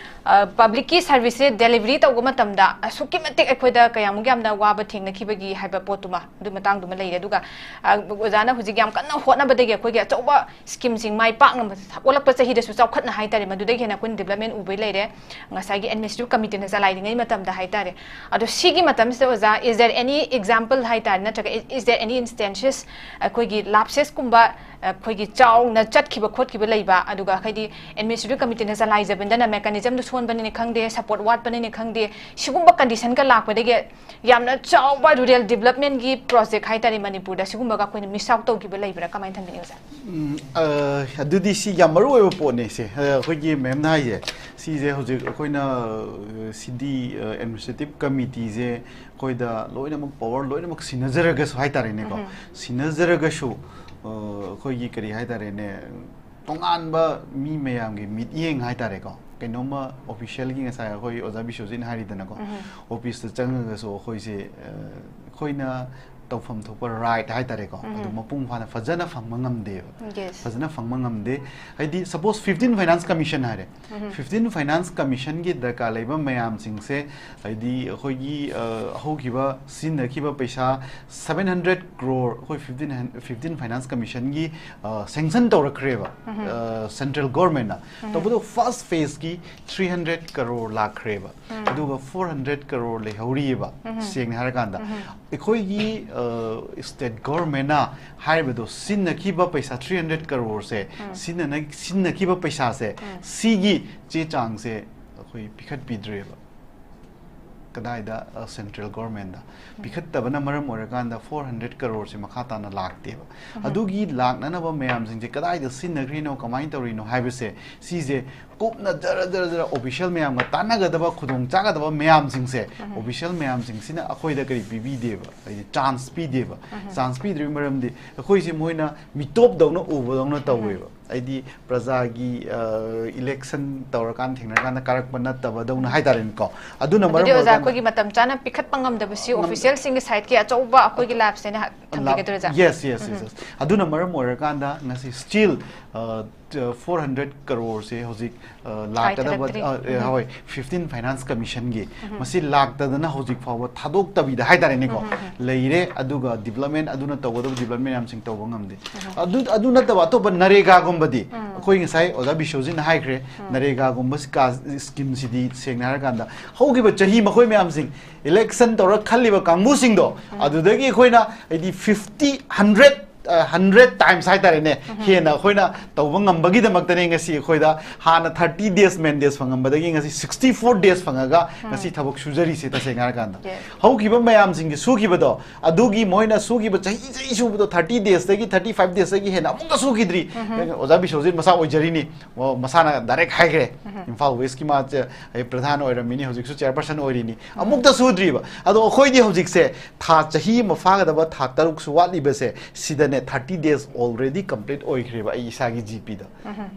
ꯑ, ꯄꯕ꯭ꯂꯤꯛꯀꯤ ꯁꯥꯔꯚꯤꯁꯁꯦ ꯗꯦꯂꯤꯚꯔꯤ ꯇꯧꯕ ꯃꯇꯝꯗ ꯑꯁꯨꯛꯀꯤ ꯃꯇꯤꯛ ꯑꯩꯈꯣꯏꯗ ꯀꯌꯥꯃꯨꯛ ꯌꯥꯝꯅ ꯋꯥꯕ ꯊꯦꯡꯅꯈꯤꯕꯒꯤ ꯍꯥꯏꯕ ꯄꯣꯠꯇꯨꯃ, ꯑꯗꯨ ꯃꯇꯥꯡꯗꯨꯃ ꯂꯩꯔꯦ꯫ ꯑꯗꯨꯒ, ꯑ, ꯑꯣꯖꯥꯅ ꯍꯧꯖꯤꯛ ꯌꯥꯝ ꯀꯟꯅ ꯍꯣꯠꯅꯕꯗꯒꯤ ꯑꯩꯈꯣꯏꯒꯤ ꯑꯆꯧꯕ ꯁ꯭ꯀꯤꯝꯁꯤꯡ ꯃꯥꯏ ꯄꯥꯛꯅ ꯑꯣꯜꯂꯛꯄ ꯆꯍꯤꯗꯁꯨ ꯆꯥꯎꯈꯠꯅ ꯍꯥꯏꯇꯥꯔꯦ, ꯃꯗꯨꯗꯒꯤ ꯍꯦꯟꯅ ꯑꯩꯈꯣꯏꯅ ꯗꯤꯕ꯭ꯂꯞꯃꯦꯟ ꯎꯕꯩ ꯂꯩꯔꯦ꯫ ꯉꯁꯥꯏꯒꯤ ꯑꯦꯗꯃꯤꯅꯤꯁꯇ꯭ꯔꯦꯇꯤꯚ ꯀꯃꯤꯇꯤꯅ ꯆꯂꯥꯏꯔꯤꯉꯩ ꯃꯇꯝꯗ ꯍꯥꯏꯇꯥꯔꯦ꯫ ꯑꯗꯣ ꯁꯤꯒꯤ ꯃꯇꯝꯁꯤꯗ ꯑꯣꯖꯥ, is there any example ꯍꯥꯏꯇꯥꯔꯦ, ꯅꯠꯇ꯭ꯔꯒ is there any instances ꯑꯩꯈꯣꯏꯒꯤ lapses ꯀꯨꯝꯕ ꯑꯩꯈꯣꯏꯒꯤ ꯆꯥꯎꯅ ꯆꯠꯈꯤꯕ ꯈꯣꯠꯈꯤꯕ ꯂꯩꯕ, ꯑꯗꯨꯒ ꯍꯥꯏꯗꯤ administrative committee ꯅ ꯆꯂꯥꯏꯖꯕꯗꯅ mechanism ꯗꯨ ꯁꯣꯟꯕꯅꯤꯅ ꯈꯪꯗꯦ, support ꯋꯥꯠꯄꯅꯤꯅ ꯈꯪꯗꯦ, ꯁꯤꯒꯨꯝꯕ condition ꯒ ꯂꯥꯛꯄꯗꯒꯤ ꯌꯥꯝꯅ ꯆꯥꯎꯕ rural development ꯒꯤ project ꯍꯥꯏꯇꯥꯔꯦ ꯃꯅꯤꯄꯨꯔꯗ, ꯁꯤꯒꯨꯝꯕꯒ ꯑꯩꯈꯣꯏꯅ miss out ꯇꯧꯈꯤꯕ ꯂꯩꯕ꯭ꯔꯥ? ꯀꯃꯥꯏꯅ ꯊꯝꯕꯤꯅꯤ ꯑꯣꯖꯥ? ꯎꯝ, ꯑ, ꯑꯗꯨꯗꯤ ꯁꯤ ꯌꯥꯝ ꯃꯔꯨ ꯑꯣꯏꯕ ꯄꯣꯠꯅꯦ ꯁꯦ꯫ ꯑ, ꯑꯩꯈꯣꯏꯒꯤ ma'am ꯅ ꯍꯥꯏꯁꯦ, ꯁꯤꯁꯦ ꯍꯧꯖꯤꯛ ꯑꯩꯈꯣꯏꯅ, ꯑ, ꯁꯤꯗꯤ, ꯑ, administrative committee ꯁꯦ ꯑꯩꯈꯣꯏꯗ ꯂꯣꯏꯅꯃꯛ power ꯂꯣꯏꯅꯃꯛ ꯁꯤꯟꯅꯖꯔꯒꯁꯨ ꯍꯥꯏꯇꯥꯔꯦꯅꯦꯀꯣ, ꯁꯤꯟꯅꯖꯔꯒꯁꯨ, ꯑ, ꯑꯩꯈꯣꯏꯒꯤ ꯀꯔꯤ ꯍꯥꯏꯇꯥꯔꯦꯅꯦ, ꯇꯣꯉꯥꯟꯕ ꯃꯤ ꯃꯌꯥꯝꯒꯤ ꯃꯤꯠꯌꯦꯡ ꯍꯥꯏꯇꯥꯔꯦꯀꯣ, ꯀꯩꯅꯣꯝꯃ official ꯒꯤ ꯉꯁꯥꯏ ꯑꯩꯈꯣꯏ ꯑꯣꯖꯥ ꯕꯤꯁ꯭ꯋꯖꯤꯠꯅ ꯍꯥꯏꯔꯤꯗꯅꯀꯣ, office ꯇ ꯆꯪꯉꯒꯁꯨ ꯑꯩꯈꯣꯏꯁꯦ, ꯑ, ꯑꯩꯈꯣꯏꯅ ꯇꯧꯐꯝ ꯊꯣꯛꯄ right ꯍꯥꯏꯇꯥꯔꯦꯀꯣ, ꯑꯗꯨ ꯃꯄꯨꯡ ꯐꯥꯅ ꯐꯖꯅ ꯐꯪꯕ ꯉꯝꯗꯦꯕ꯫ Yes. ꯐꯖꯅ ꯐꯪꯕ ꯉꯝꯗꯦ꯫ ꯍꯥꯏꯗꯤ, suppose fifteen Finance Commission ꯍꯥꯏꯔꯦ, fifteen Finance Commission ꯒꯤ ꯗꯔꯀꯥꯔ ꯂꯩꯕ ꯃꯌꯥꯝꯁꯤꯡꯁꯦ, ꯍꯥꯏꯗꯤ, ꯑꯩꯈꯣꯏꯒꯤ, ꯑ, ꯍꯧꯈꯤꯕ ꯁꯤꯖꯤꯟꯅꯈꯤꯕ ꯄꯩꯁꯥ seven hundred crore ꯑꯩꯈꯣꯏ fifteen, fifteen Finance Commission ꯒꯤ, ꯑ, sanction ꯇꯧꯔꯛꯈ꯭ꯔꯦꯕ, ꯑ, central government ꯅ꯫ ꯇꯧꯕꯇꯕꯨ first phase ꯀꯤ three hundred crore ꯂꯥꯛꯈ꯭ꯔꯦꯕ, ꯑꯗꯨꯒ four hundred crore ꯂꯩꯍꯧꯔꯤꯑꯕ꯫ ꯁꯦꯡꯅ ꯍꯥꯏꯔꯀꯥꯟꯗ, ꯑꯩꯈꯣꯏꯒꯤ, ꯑ, state government ꯅ ꯍꯥꯏꯔꯤꯕꯗꯣ, ꯁꯤꯖꯤꯟꯅꯈꯤꯕ ꯄꯩꯁꯥ three hundred crore ꯁꯦ, ꯁꯤꯖꯤꯟꯅ-, ꯁꯤꯖꯤꯟꯅꯈꯤꯕ ꯄꯩꯁꯥꯁꯦ, ꯁꯤꯒꯤ ꯆꯦ ꯆꯥꯡꯁꯦ ꯑꯩꯈꯣꯏ ꯄꯤꯈꯠꯄꯤꯗ꯭ꯔꯦꯕ꯫ ꯀꯗꯥꯏꯗ? ꯑ, central government ꯗ꯫ ꯄꯤꯈꯠꯇꯕꯅ ꯃꯔꯝ ꯑꯣꯏꯔꯀꯥꯟꯗ four hundred crore ꯁꯦ ꯃꯈꯥ ꯇꯥꯅ ꯂꯥꯛꯇꯦꯕ꯫ ꯑꯗꯨꯒꯤ ꯂꯥꯛꯅꯅꯕ ꯃꯌꯥꯝꯁꯤꯡꯁꯦ ꯀꯗꯥꯏꯗ ꯁꯤꯖꯤꯟꯅꯈ꯭ꯔꯤꯅꯣ, ꯀꯃꯥꯏꯅ ꯇꯧꯔꯤꯅꯣ ꯍꯥꯏꯕꯁꯦ, ꯁꯤꯁꯦ ꯀꯨꯞꯅ ꯖꯔ ꯖꯔ ꯖꯔ official ꯃꯌꯥꯝꯒ ꯇꯥꯟꯅꯒꯗꯕ, ꯈꯨꯗꯣꯡ ꯆꯥꯒꯗꯕ ꯃꯌꯥꯝꯁꯤꯡꯁꯦ, official ꯃꯌꯥꯝꯁꯤꯡꯁꯤꯅ ꯑꯩꯈꯣꯏꯗ ꯀꯔꯤ ꯄꯤꯕꯤꯗꯦꯕ, ꯍꯥꯏꯗꯤ chance ꯄꯤꯗꯦꯕ꯫ Chance ꯄꯤꯗ꯭ꯔꯤꯕꯒꯤ ꯃꯔꯝꯗꯤ ꯑꯩꯈꯣꯏꯁꯦ ꯃꯣꯏꯅ ꯃꯤꯇꯣꯞꯇꯧꯅ ꯎꯕꯗꯧꯅ ꯇꯧꯋꯦꯕ꯫ ꯍꯥꯏꯗꯤ ꯄ꯭ꯔꯖꯥꯒꯤ, ꯑ, election ꯇꯧꯔꯀꯥꯟꯗ, ꯊꯦꯡꯅꯔꯀꯥꯟꯗ ꯀꯥꯔꯛꯄ ꯅꯠꯇꯕꯗꯧꯅ ꯍꯥꯏꯇꯥꯔꯦꯅꯦꯀꯣ꯫ ꯑꯗꯨꯅ ꯑꯗꯨꯗꯤ ꯃꯔꯝ ꯑꯣꯖꯥ, ꯑꯣꯏꯔꯀꯥꯟꯗ ꯑꯩꯈꯣꯏꯒꯤ ꯃꯇꯝ ꯆꯥꯅ ꯄꯤꯈꯠꯄ ꯉꯝꯗꯕꯁꯤ official ꯁꯤꯡꯒꯤ side ꯀꯤ ꯑꯆꯧꯕ ꯑꯩꯈꯣꯏꯒꯤ lapse ꯍꯥꯏꯅ ꯍꯥ-, ꯊꯝꯕꯤꯒꯗ꯭ꯔꯥ, ꯑꯣꯖꯥ? Yes, yes, yes, yes. ꯑꯗꯨꯅ ꯃꯔꯝ ꯑꯣꯏꯔꯀꯥꯟꯗ ꯉꯁꯤ still ꯐꯣꯔ ꯍꯟꯗ꯭ꯔꯦꯠ ꯀꯔꯣꯔꯁꯦ ꯍꯧꯖꯤꯛ ꯑ, ꯂꯥꯛꯀꯗꯕ, ꯀꯥꯏꯊꯔꯛꯇ꯭ꯔꯤ꯫ ꯑ, ꯑ, ꯎꯝ꯫ ꯍꯣꯏ, ꯐꯤꯐꯇꯤꯟ ꯐꯥꯏꯅꯥꯟꯁ ꯀꯃꯤꯁꯟꯒꯤ, ꯎꯝ꯫ ꯃꯁꯤ ꯂꯥꯛꯇꯗꯅ ꯍꯧꯖꯤꯛ ꯐꯥꯎꯕ ꯊꯥꯗꯣꯛꯇꯕꯤꯗ ꯍꯥꯏꯇꯥꯔꯦꯅꯦꯀꯣ, ꯎꯝ, ꯎꯝ, ꯎꯝ꯫ ꯂꯩꯔꯦ꯫ ꯑꯗꯨꯒ ꯗꯤꯕ꯭ꯂꯞꯃꯦꯟ, ꯑꯗꯨꯅ ꯇꯧꯒꯗꯕ ꯗꯤꯕ꯭ꯂꯞꯃꯦꯟ ꯃꯌꯥꯝꯁꯤꯡ ꯇꯧꯕ ꯉꯝꯗꯦ꯫ ꯎꯝ꯫ ꯑꯗꯨ, ꯑꯗꯨ ꯅꯠꯇꯕ ꯑꯇꯣꯞꯄ ꯅꯔꯦꯒꯥꯒꯨꯝꯕꯗꯤ, ꯎꯝ꯫ ꯑꯩꯈꯣꯏ ꯉꯁꯥꯏ ꯑꯣꯖꯥ ꯕꯤꯁ꯭ꯋꯖꯤꯠꯅ ꯍꯥꯏꯈ꯭ꯔꯦ, ꯎꯝ꯫ ꯅꯔꯦꯒꯥꯒꯨꯝꯕ ꯁꯤ ꯀꯥ-, ꯁ꯭ꯀꯤꯝꯁꯤꯗꯤ ꯁꯦꯡꯅ ꯍꯥꯏꯔꯀꯥꯟꯗ ꯍꯧꯈꯤꯕ ꯆꯍꯤ ꯃꯈꯣꯏ ꯃꯌꯥꯝꯁꯤꯡ ꯏꯂꯦꯛꯁꯟ ꯇꯧꯔ ꯈꯜꯂꯤꯕ ꯀꯥꯡꯕꯨꯁꯤꯡꯗꯣ, ꯎꯝ꯫ ꯑꯗꯨꯗꯒꯤ ꯑꯩꯈꯣꯏꯅ ꯍꯥꯏꯗꯤ ꯐꯤꯐꯇꯤ, ꯍꯟꯗ꯭ꯔꯦꯠ, ꯑ, ꯍꯟꯗ꯭ꯔꯦꯠ ꯇꯥꯏꯝꯁ ꯍꯥꯏꯇꯥꯔꯦꯅꯦ, ꯎꯝ꯫ ꯍꯦꯟꯅ ꯑꯩꯈꯣꯏꯅ ꯇꯧꯕ ꯉꯝꯕꯒꯤꯗꯃꯛꯇꯅꯦ ꯉꯁꯤ ꯑꯩꯈꯣꯏꯗ ꯍꯥꯟꯅ ꯊꯥꯔꯇꯤ ꯗꯦꯖ ꯃꯦꯟꯗꯦꯖ ꯐꯪꯉꯝꯕꯗꯒꯤ ꯉꯁꯤ ꯁꯤꯛꯁꯇꯤ ꯐꯣꯔ ꯗꯦꯖ ꯐꯪꯉꯒ ꯎꯝ꯫ ꯉꯁꯤ ꯊꯕꯛ ꯁꯨꯖꯔꯤꯁꯦ, ꯇꯁꯦꯡꯅ ꯍꯥꯏꯔꯀꯥꯟꯗ꯫ Yes꯫ ꯍꯧꯈꯤꯕ ꯃꯌꯥꯝꯁꯤꯡꯒꯤ ꯁꯨꯈꯤꯕꯗꯣ, ꯑꯗꯨꯒꯤ ꯃꯣꯏꯅ ꯁꯨꯈꯤꯕ ꯆꯍꯤ ꯆꯍꯤ ꯁꯨꯕꯗꯣ, ꯊꯥꯔꯇꯤ ꯗꯦꯖꯇꯒꯤ ꯊꯥꯔꯇꯤ ꯐꯥꯏꯚ ꯗꯦꯖꯇꯒꯤ ꯍꯦꯟꯅ ꯑꯃꯨꯛꯇ ꯁꯨꯈꯤꯗ꯭ꯔꯤ꯫ ꯎꯝ꯫ ꯑꯣꯖꯥ ꯕꯤꯁ꯭ꯋꯖꯤꯠ ꯃꯁꯥ ꯑꯣꯏꯖꯔꯤꯅꯤ, ꯑꯣ, ꯃꯁꯥꯅ ꯗꯥꯏꯔꯦꯛ ꯍꯥꯏꯈ꯭ꯔꯦ, ꯎꯝ꯫ ꯏꯝꯐꯥꯜ ꯋꯦꯁꯀꯤ ꯃꯥ ꯆ-, ꯑꯩ ꯄ꯭ꯔꯙꯥꯟ ꯑꯣꯏꯔꯝꯃꯤꯅꯤ, ꯍꯧꯖꯤꯛꯁꯨ ꯆꯤꯌꯔꯄꯔꯁꯟ ꯑꯣꯏꯔꯤꯅꯤ, ꯎꯝ꯫ ꯑꯃꯨꯛꯇ ꯁꯨꯗ꯭ꯔꯤꯕ꯫ ꯑꯗꯣ ꯑꯩꯈꯣꯏꯗꯤ ꯍꯧꯖꯤꯛꯁꯦ ꯊꯥ, ꯆꯍꯤ ꯑꯃ ꯐꯥꯒꯗꯕ ꯊꯥ ꯇꯔꯨꯛꯁꯨ ꯋꯥꯠꯂꯤꯕꯁꯦ, ꯁꯤꯗꯅꯦ ꯊꯥꯔꯇꯤ ꯗꯦꯖ ꯑꯣꯜꯔꯦꯗꯤ ꯀꯝꯄ꯭ꯂꯤꯠ ꯑꯣꯏꯈ꯭ꯔꯦꯕ ꯑꯩ ꯏꯁꯥꯒꯤ ꯖꯤ ꯄꯤꯗ꯫ ꯎꯝ꯫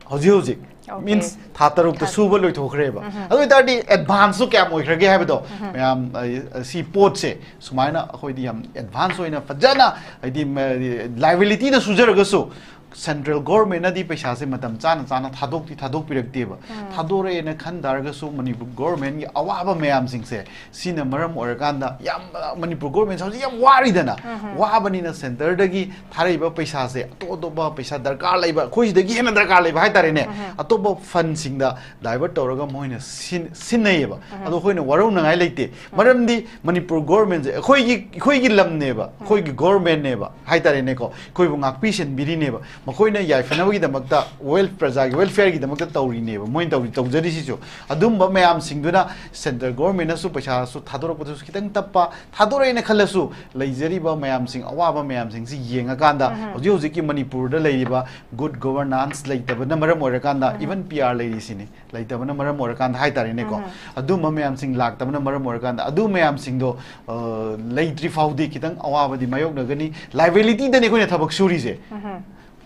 ꯍꯧꯖꯤꯛ ꯍꯧꯖꯤꯛ, OK꯫ ꯃꯤꯟꯁ ꯊꯥ ꯇꯔꯨꯛꯇ ꯊꯥ ꯁꯨꯕ ꯂꯣꯏꯊꯣꯛꯈ꯭ꯔꯦꯕ꯫ ꯎꯝ꯫ ꯑꯗꯨ ꯑꯣꯏꯇꯥꯔꯗꯤ ꯑꯦꯗꯚꯥꯟꯁꯁꯨ ꯀꯌꯥꯝ ꯑꯣꯏꯈ꯭ꯔꯒꯦ ꯍꯥꯏꯕꯗꯣ, ꯎꯝ꯫ ꯃꯌꯥꯝ, ꯑ, ꯁꯤ ꯄꯣꯠꯁꯦ ꯁꯨꯃꯥꯏꯅ ꯑꯩꯈꯣꯏꯗꯤ ꯌꯥꯝ ꯑꯦꯗꯚꯥꯟꯁ ꯑꯣꯏꯅ ꯐꯖꯅ, ꯍꯥꯏꯗꯤ, ꯃ-, ꯂꯥꯏꯕꯤꯂꯤꯇꯤꯗ ꯁꯨꯖꯔꯒꯁꯨ ꯁꯦꯟꯇ꯭ꯔꯦꯜ ꯒꯣꯔꯃꯦꯟꯅꯗꯤ ꯄꯩꯁꯥꯁꯦ ꯃꯇꯝ ꯆꯥꯅ ꯆꯥꯅ ꯊꯥꯗꯣꯛꯇꯤ ꯊꯥꯗꯣꯛꯄꯤꯔꯛꯇꯦꯕ꯫ ꯎꯝ꯫ ꯊꯥꯗꯣꯔꯛꯑꯦꯅ ꯈꯟ ꯇꯥꯔꯒꯁꯨ ꯃꯅꯤꯄꯨꯔ ꯒꯣꯔꯃꯦꯟꯒꯤ ꯑꯋꯥꯕ ꯃꯌꯥꯝꯁꯤꯡꯁꯦ ꯁꯤꯅ ꯃꯔꯝ ꯑꯣꯏꯔꯀꯥꯟꯗ ꯌꯥꯝ, ꯑ, ꯃꯅꯤꯄꯨꯔ ꯒꯣꯔꯃꯦꯟꯁꯦ ꯍꯧꯖꯤꯛ ꯌꯥꯝ ꯋꯥꯔꯤꯗꯅ, ꯎꯝ꯫ ꯋꯥꯕꯅꯤꯅ ꯁꯦꯟꯇꯔꯗꯒꯤ ꯊꯥꯔꯛꯏꯕ ꯄꯩꯁꯥꯁꯦ ꯑꯇꯣꯞ ꯑꯇꯣꯞꯄ ꯄꯩꯁꯥ ꯗꯔꯀꯥꯔ ꯂꯩꯕ, ꯑꯩꯈꯣꯏ ꯁꯤꯗꯒꯤ ꯍꯦꯟꯅ ꯗꯔꯀꯥꯔ ꯂꯩꯕ ꯍꯥꯏꯇꯥꯔꯦꯅꯦ, ꯎꯝ꯫ ꯑꯇꯣꯞꯄ ꯐꯟꯁꯤꯡꯗ ꯗꯥꯏꯚꯔꯠ ꯇꯧꯔꯒ ꯃꯣꯏꯅ ꯁꯤꯟ-, ꯁꯤꯟꯅꯩꯌꯦꯕ꯫ ꯎꯝ꯫ ꯑꯗꯣ ꯑꯩꯈꯣꯏꯅ ꯋꯥꯔꯧꯅꯉꯥꯏ ꯂꯩꯇꯦ꯫ ꯎꯝ꯫ ꯃꯔꯝꯗꯤ ꯃꯅꯤꯄꯨꯔ ꯒꯣꯔꯃꯦꯟꯁꯦ ꯑꯩꯈꯣꯏꯒꯤ, ꯑꯩꯈꯣꯏꯒꯤ ꯂꯝꯅꯦꯕ, ꯎꯝ꯫ ꯑꯩꯈꯣꯏꯒꯤ ꯒꯣꯔꯃꯦꯟꯅꯦꯕ ꯍꯥꯏꯇꯥꯔꯦꯅꯦꯀꯣ, ꯑꯩꯈꯣꯏꯕꯨ ꯉꯥꯛꯄꯤ ꯁꯦꯟꯕꯤꯔꯤꯅꯦꯕ, ꯃꯈꯣꯏꯅ ꯌꯥꯏꯐꯅꯕꯒꯤꯗꯃꯛꯇ, ꯋꯦꯜ-, ꯄ꯭ꯔꯖꯥꯒꯤ ꯋꯦꯜꯐꯤꯌꯔꯒꯤꯗꯃꯛꯇ ꯇꯧꯔꯤꯅꯦꯕ ꯃꯣꯏꯅ ꯇꯧꯔꯤ, ꯇꯧꯖꯔꯤꯁꯤꯁꯨ꯫ ꯑꯗꯨꯝꯕ ꯃꯌꯥꯝꯁꯤꯡꯗꯨꯅ ꯁꯦꯟꯇ꯭ꯔꯦꯜ ꯒꯣꯔꯃꯦꯟꯅꯁꯨ ꯄꯩꯁꯥꯁꯨ ꯊꯥꯗꯣꯔꯛꯄꯗꯨꯁꯨ ꯈꯤꯇꯪ ꯇꯞꯄ, ꯊꯥꯗꯣꯔꯛꯑꯦꯅ ꯈꯜꯂꯁꯨ ꯂꯩꯖꯔꯤꯕ ꯃꯌꯥꯝꯁꯤꯡ, ꯑꯋꯥꯕ ꯃꯌꯥꯝꯁꯤꯡꯁꯤ ꯌꯦꯡꯉꯀꯥꯟꯗ ꯎꯝ꯫ ꯍꯧꯖꯤꯛ ꯍꯧꯖꯤꯛꯀꯤ ꯃꯅꯤꯄꯨꯔꯗ ꯂꯩꯔꯤꯕ ꯒꯨꯗ ꯒꯣꯚꯔꯅꯥꯟꯁ ꯂꯩꯇꯕꯅ ꯃꯔꯝ ꯑꯣꯏꯔꯀꯥꯟꯗ, ꯎꯝ꯫ ꯏꯚꯟ ꯄꯤ ꯑꯥꯔ ꯂꯩꯔꯤꯁꯤꯅꯤ, ꯂꯩꯇꯕꯅ ꯃꯔꯝ ꯑꯣꯏꯔꯀꯥꯟꯗ ꯍꯥꯏꯇꯥꯔꯦꯅꯦꯀꯣ, ꯎꯝ꯫ ꯑꯗꯨꯝꯕ ꯃꯌꯥꯝꯁꯤꯡ ꯂꯥꯛꯇꯕꯅ ꯃꯔꯝ ꯑꯣꯏꯔꯀꯥꯟꯗ ꯑꯗꯨ ꯃꯌꯥꯝꯁꯤꯡꯗꯣ, ꯑ, ꯂꯩꯇ꯭ꯔꯤ ꯐꯥꯎꯗꯤ ꯈꯤꯇꯪ ꯑꯋꯥꯕꯗꯤ ꯃꯥꯌꯣꯛꯅꯒꯅꯤ꯫ ꯂꯥꯏꯕꯤꯂꯤꯇꯤꯗꯅꯤ ꯑꯩꯈꯣꯏꯅ ꯊꯕꯛ ꯁꯨꯔꯤꯁꯦ꯫ ꯎꯝ꯫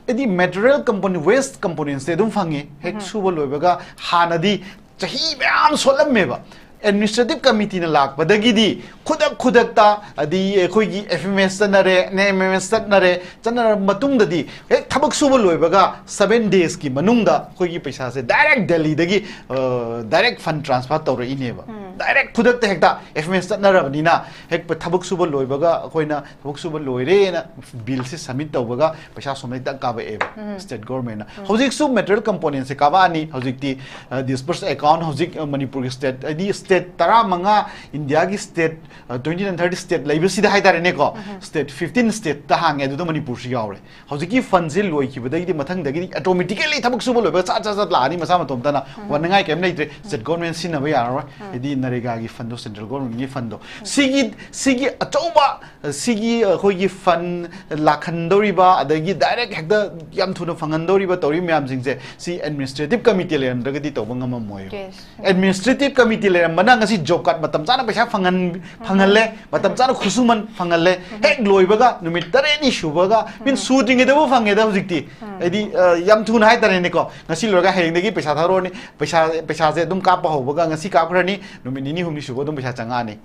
ꯍꯥꯏꯗꯤ ꯃꯦꯇꯔꯤꯌꯦꯜ ꯀꯝꯄꯣꯅꯦꯟ, ꯋꯦꯁ ꯀꯝꯄꯣꯅꯦꯟꯁꯇꯤ ꯑꯗꯨꯝ ꯐꯪꯉꯤ꯫ ꯍꯦꯛ ꯎꯝ꯫ ꯁꯨꯕ ꯂꯣꯏꯕꯒ ꯍꯥꯟꯅꯗꯤ ꯆꯍꯤ ꯃꯌꯥꯝ ꯁꯣꯠꯂꯝꯃꯦꯕ꯫ ꯑꯦꯗꯃꯤꯅꯤꯁꯇ꯭ꯔꯦꯇꯤꯚ ꯀꯃꯤꯇꯤꯅ ꯂꯥꯛꯄꯗꯒꯤꯗꯤ ꯈꯨꯗꯛ ꯈꯨꯗꯛꯇ ꯑꯗꯤ ꯑꯩꯈꯣꯏꯒꯤ F M S ꯆꯠꯅꯔꯦ, N M M S ꯆꯠꯅꯔꯦ, ꯆꯠꯅꯔꯕ ꯃꯇꯨꯡꯗꯗꯤ ꯍꯦꯛ ꯊꯕꯛ ꯁꯨꯕ ꯂꯣꯏꯕꯒ seven days ꯀꯤ ꯃꯅꯨꯡꯗ ꯑꯩꯈꯣꯏꯒꯤ ꯄꯩꯁꯥꯁꯦ direct ꯗꯦꯜꯂꯤꯗꯒꯤ direct fund transfer ꯇꯧꯔꯛꯏꯅꯦꯕ꯫ Direct ꯈꯨꯗꯛꯇ ꯍꯦꯛꯇ F M S ꯆꯠꯅꯔꯕꯅꯤꯅ ꯍꯦꯛ ꯊꯕꯛ ꯁꯨꯕ ꯂꯣꯏꯕꯒ ꯑꯩꯈꯣꯏꯅ ꯊꯕꯛ ꯁꯨꯕ ꯂꯣꯏꯔꯦꯅ ꯕꯤꯜꯁꯦ ꯁꯕꯃꯤꯠ ꯇꯧꯕꯒ ꯄꯩꯁꯥ ꯁꯣꯝꯗꯩ ꯇꯛ ꯀꯥꯞꯄꯛꯑꯦꯕ ꯁ꯭ꯇꯦꯠ ꯒꯣꯔꯃꯦꯟꯅ꯫ ꯍꯧꯖꯤꯛꯁꯨ ꯃꯦꯇꯔꯤꯌꯦꯜ ꯀꯝꯄꯣꯅꯦꯟꯁꯦ ꯀꯥꯞꯄꯛꯑꯅꯤ꯫ ꯍꯧꯖꯤꯛꯇꯤ ꯗꯤꯁꯕꯔꯁ ꯑꯦꯀꯥꯎꯟ ꯍꯧꯖꯤꯛ ꯑ, ꯃꯅꯤꯄꯨꯔꯒꯤ ꯁ꯭ꯇꯦꯠ ꯍꯥꯏꯗꯤ ꯁ꯭ꯇꯦꯠ ꯇꯔꯥꯃꯉꯥ, ꯏꯟꯗꯤꯌꯥꯒꯤ state twenty nine thirty state ꯂꯩꯕꯁꯤꯗ ꯍꯥꯏꯇꯥꯔꯦꯅꯦꯀꯣ, ꯁ꯭ꯇꯦꯠ fifteen ꯁ꯭ꯇꯦꯠꯇ ꯍꯥꯡꯉꯦ, ꯑꯗꯨꯗ ꯃꯅꯤꯄꯨꯔꯁꯨ ꯌꯥꯎꯔꯦ꯫ ꯍꯧꯖꯤꯛꯀꯤ ꯐꯟꯁꯦ ꯂꯣꯏꯈꯤꯕꯗꯒꯤꯗꯤ ꯃꯊꯪꯗꯒꯤꯗꯤ ꯑꯣꯇꯣꯃꯦꯇꯤꯀꯦꯂꯤ ꯊꯕꯛ ꯁꯨꯕ ꯂꯣꯏꯕꯒ ꯆꯠ ꯆꯠ ꯆꯠ ꯂꯥꯛꯑꯅꯤ ꯃꯁꯥ ꯃꯇꯣꯝꯇꯅ꯫ ꯋꯥꯅꯤꯡꯉꯥꯏ ꯀꯩꯝ ꯂꯩꯇ꯭ꯔꯦ꯫ ꯁ꯭ꯇꯦꯠ ꯒꯣꯔꯃꯦꯟ ꯁꯤꯖꯤꯟꯅꯕ ꯌꯥꯔꯔꯣꯏ꯫ ꯍꯥꯏꯗꯤ ꯅꯔꯦꯒꯥꯒꯤ ꯐꯟꯗꯣ, ꯁꯦꯟꯇ꯭ꯔꯦꯜ ꯒꯣꯔꯃꯦꯟꯒꯤ ꯐꯟꯗꯣ, ꯁꯤꯒꯤ ꯁꯤꯒꯤ ꯑꯆꯧꯕ ꯁꯤꯒꯤ ꯑꯩꯈꯣꯏꯒꯤ ꯐꯟ ꯂꯥꯛꯍꯟꯗꯧꯔꯤꯕ ꯑꯗꯒꯤ ꯗꯥꯏꯔꯦꯛ ꯍꯦꯛꯇ ꯌꯥꯝ ꯊꯨꯅ ꯐꯪꯍꯟꯗꯧꯔꯤꯕ ꯇꯧꯔꯤꯕ ꯃꯌꯥꯝꯁꯤꯡꯁꯦ ꯁꯤ ꯑꯦꯗꯃꯤꯅꯤꯁꯇ꯭ꯔꯦꯇꯤꯚ ꯀꯃꯤꯇꯤ ꯂꯩꯔꯝꯗ꯭ꯔꯒꯗꯤ ꯇꯧꯕ ꯉꯝꯃꯝꯃꯣꯏ꯫ ꯑꯦꯗꯃꯤꯅꯤꯁꯇ꯭ꯔꯦꯇꯤꯚ ꯀꯃꯤꯇꯤ ꯂꯩꯔꯝꯕꯅ ꯉꯁꯤ ꯖꯣꯕ ꯀꯥꯔꯗ ꯃꯇꯝ ꯆꯥꯅ ꯄꯩꯁꯥ ꯐꯪꯍꯟ ꯐꯪꯍꯜꯂꯦ, ꯃꯇꯝ ꯆꯥꯅ ꯈꯨꯠꯁꯨꯃꯟ ꯐꯪꯍꯜꯂꯦ꯫ ꯍꯦꯛ ꯂꯣꯏꯕꯒ ꯅꯨꯃꯤꯠ ꯇꯔꯦꯠꯅꯤ ꯁꯨꯕꯒ ꯃꯤꯟ ꯁꯨꯗ꯭ꯔꯤꯉꯩꯗꯕꯨ ꯐꯪꯉꯦꯗ ꯍꯧꯖꯤꯛꯇꯤ꯫ ꯍꯥꯏꯗꯤ ꯑ, ꯌꯥꯝ ꯊꯨꯅ ꯍꯥꯏꯇꯥꯔꯦꯅꯦꯀꯣ, ꯉꯁꯤ ꯂꯣꯏꯔꯒ ꯍꯌꯦꯡꯗꯒꯤ ꯄꯩꯁꯥ ꯊꯥꯔꯛꯑꯣꯅꯤ, ꯄꯩꯁꯥ ꯄꯩꯁꯥꯁꯦ ꯑꯗꯨꯝ ꯀꯥꯞꯄ ꯍꯧꯕꯒ ꯉꯁꯤ ꯀꯥꯞꯈ꯭ꯔꯅꯤ, ꯅꯨꯃꯤꯠ ꯅꯤꯅꯤ ꯍꯨꯝꯅꯤ ꯁꯨꯕ ꯑꯗꯨꯝ ꯄꯩꯁꯥ ꯆꯪꯉꯛꯑꯅꯤ꯫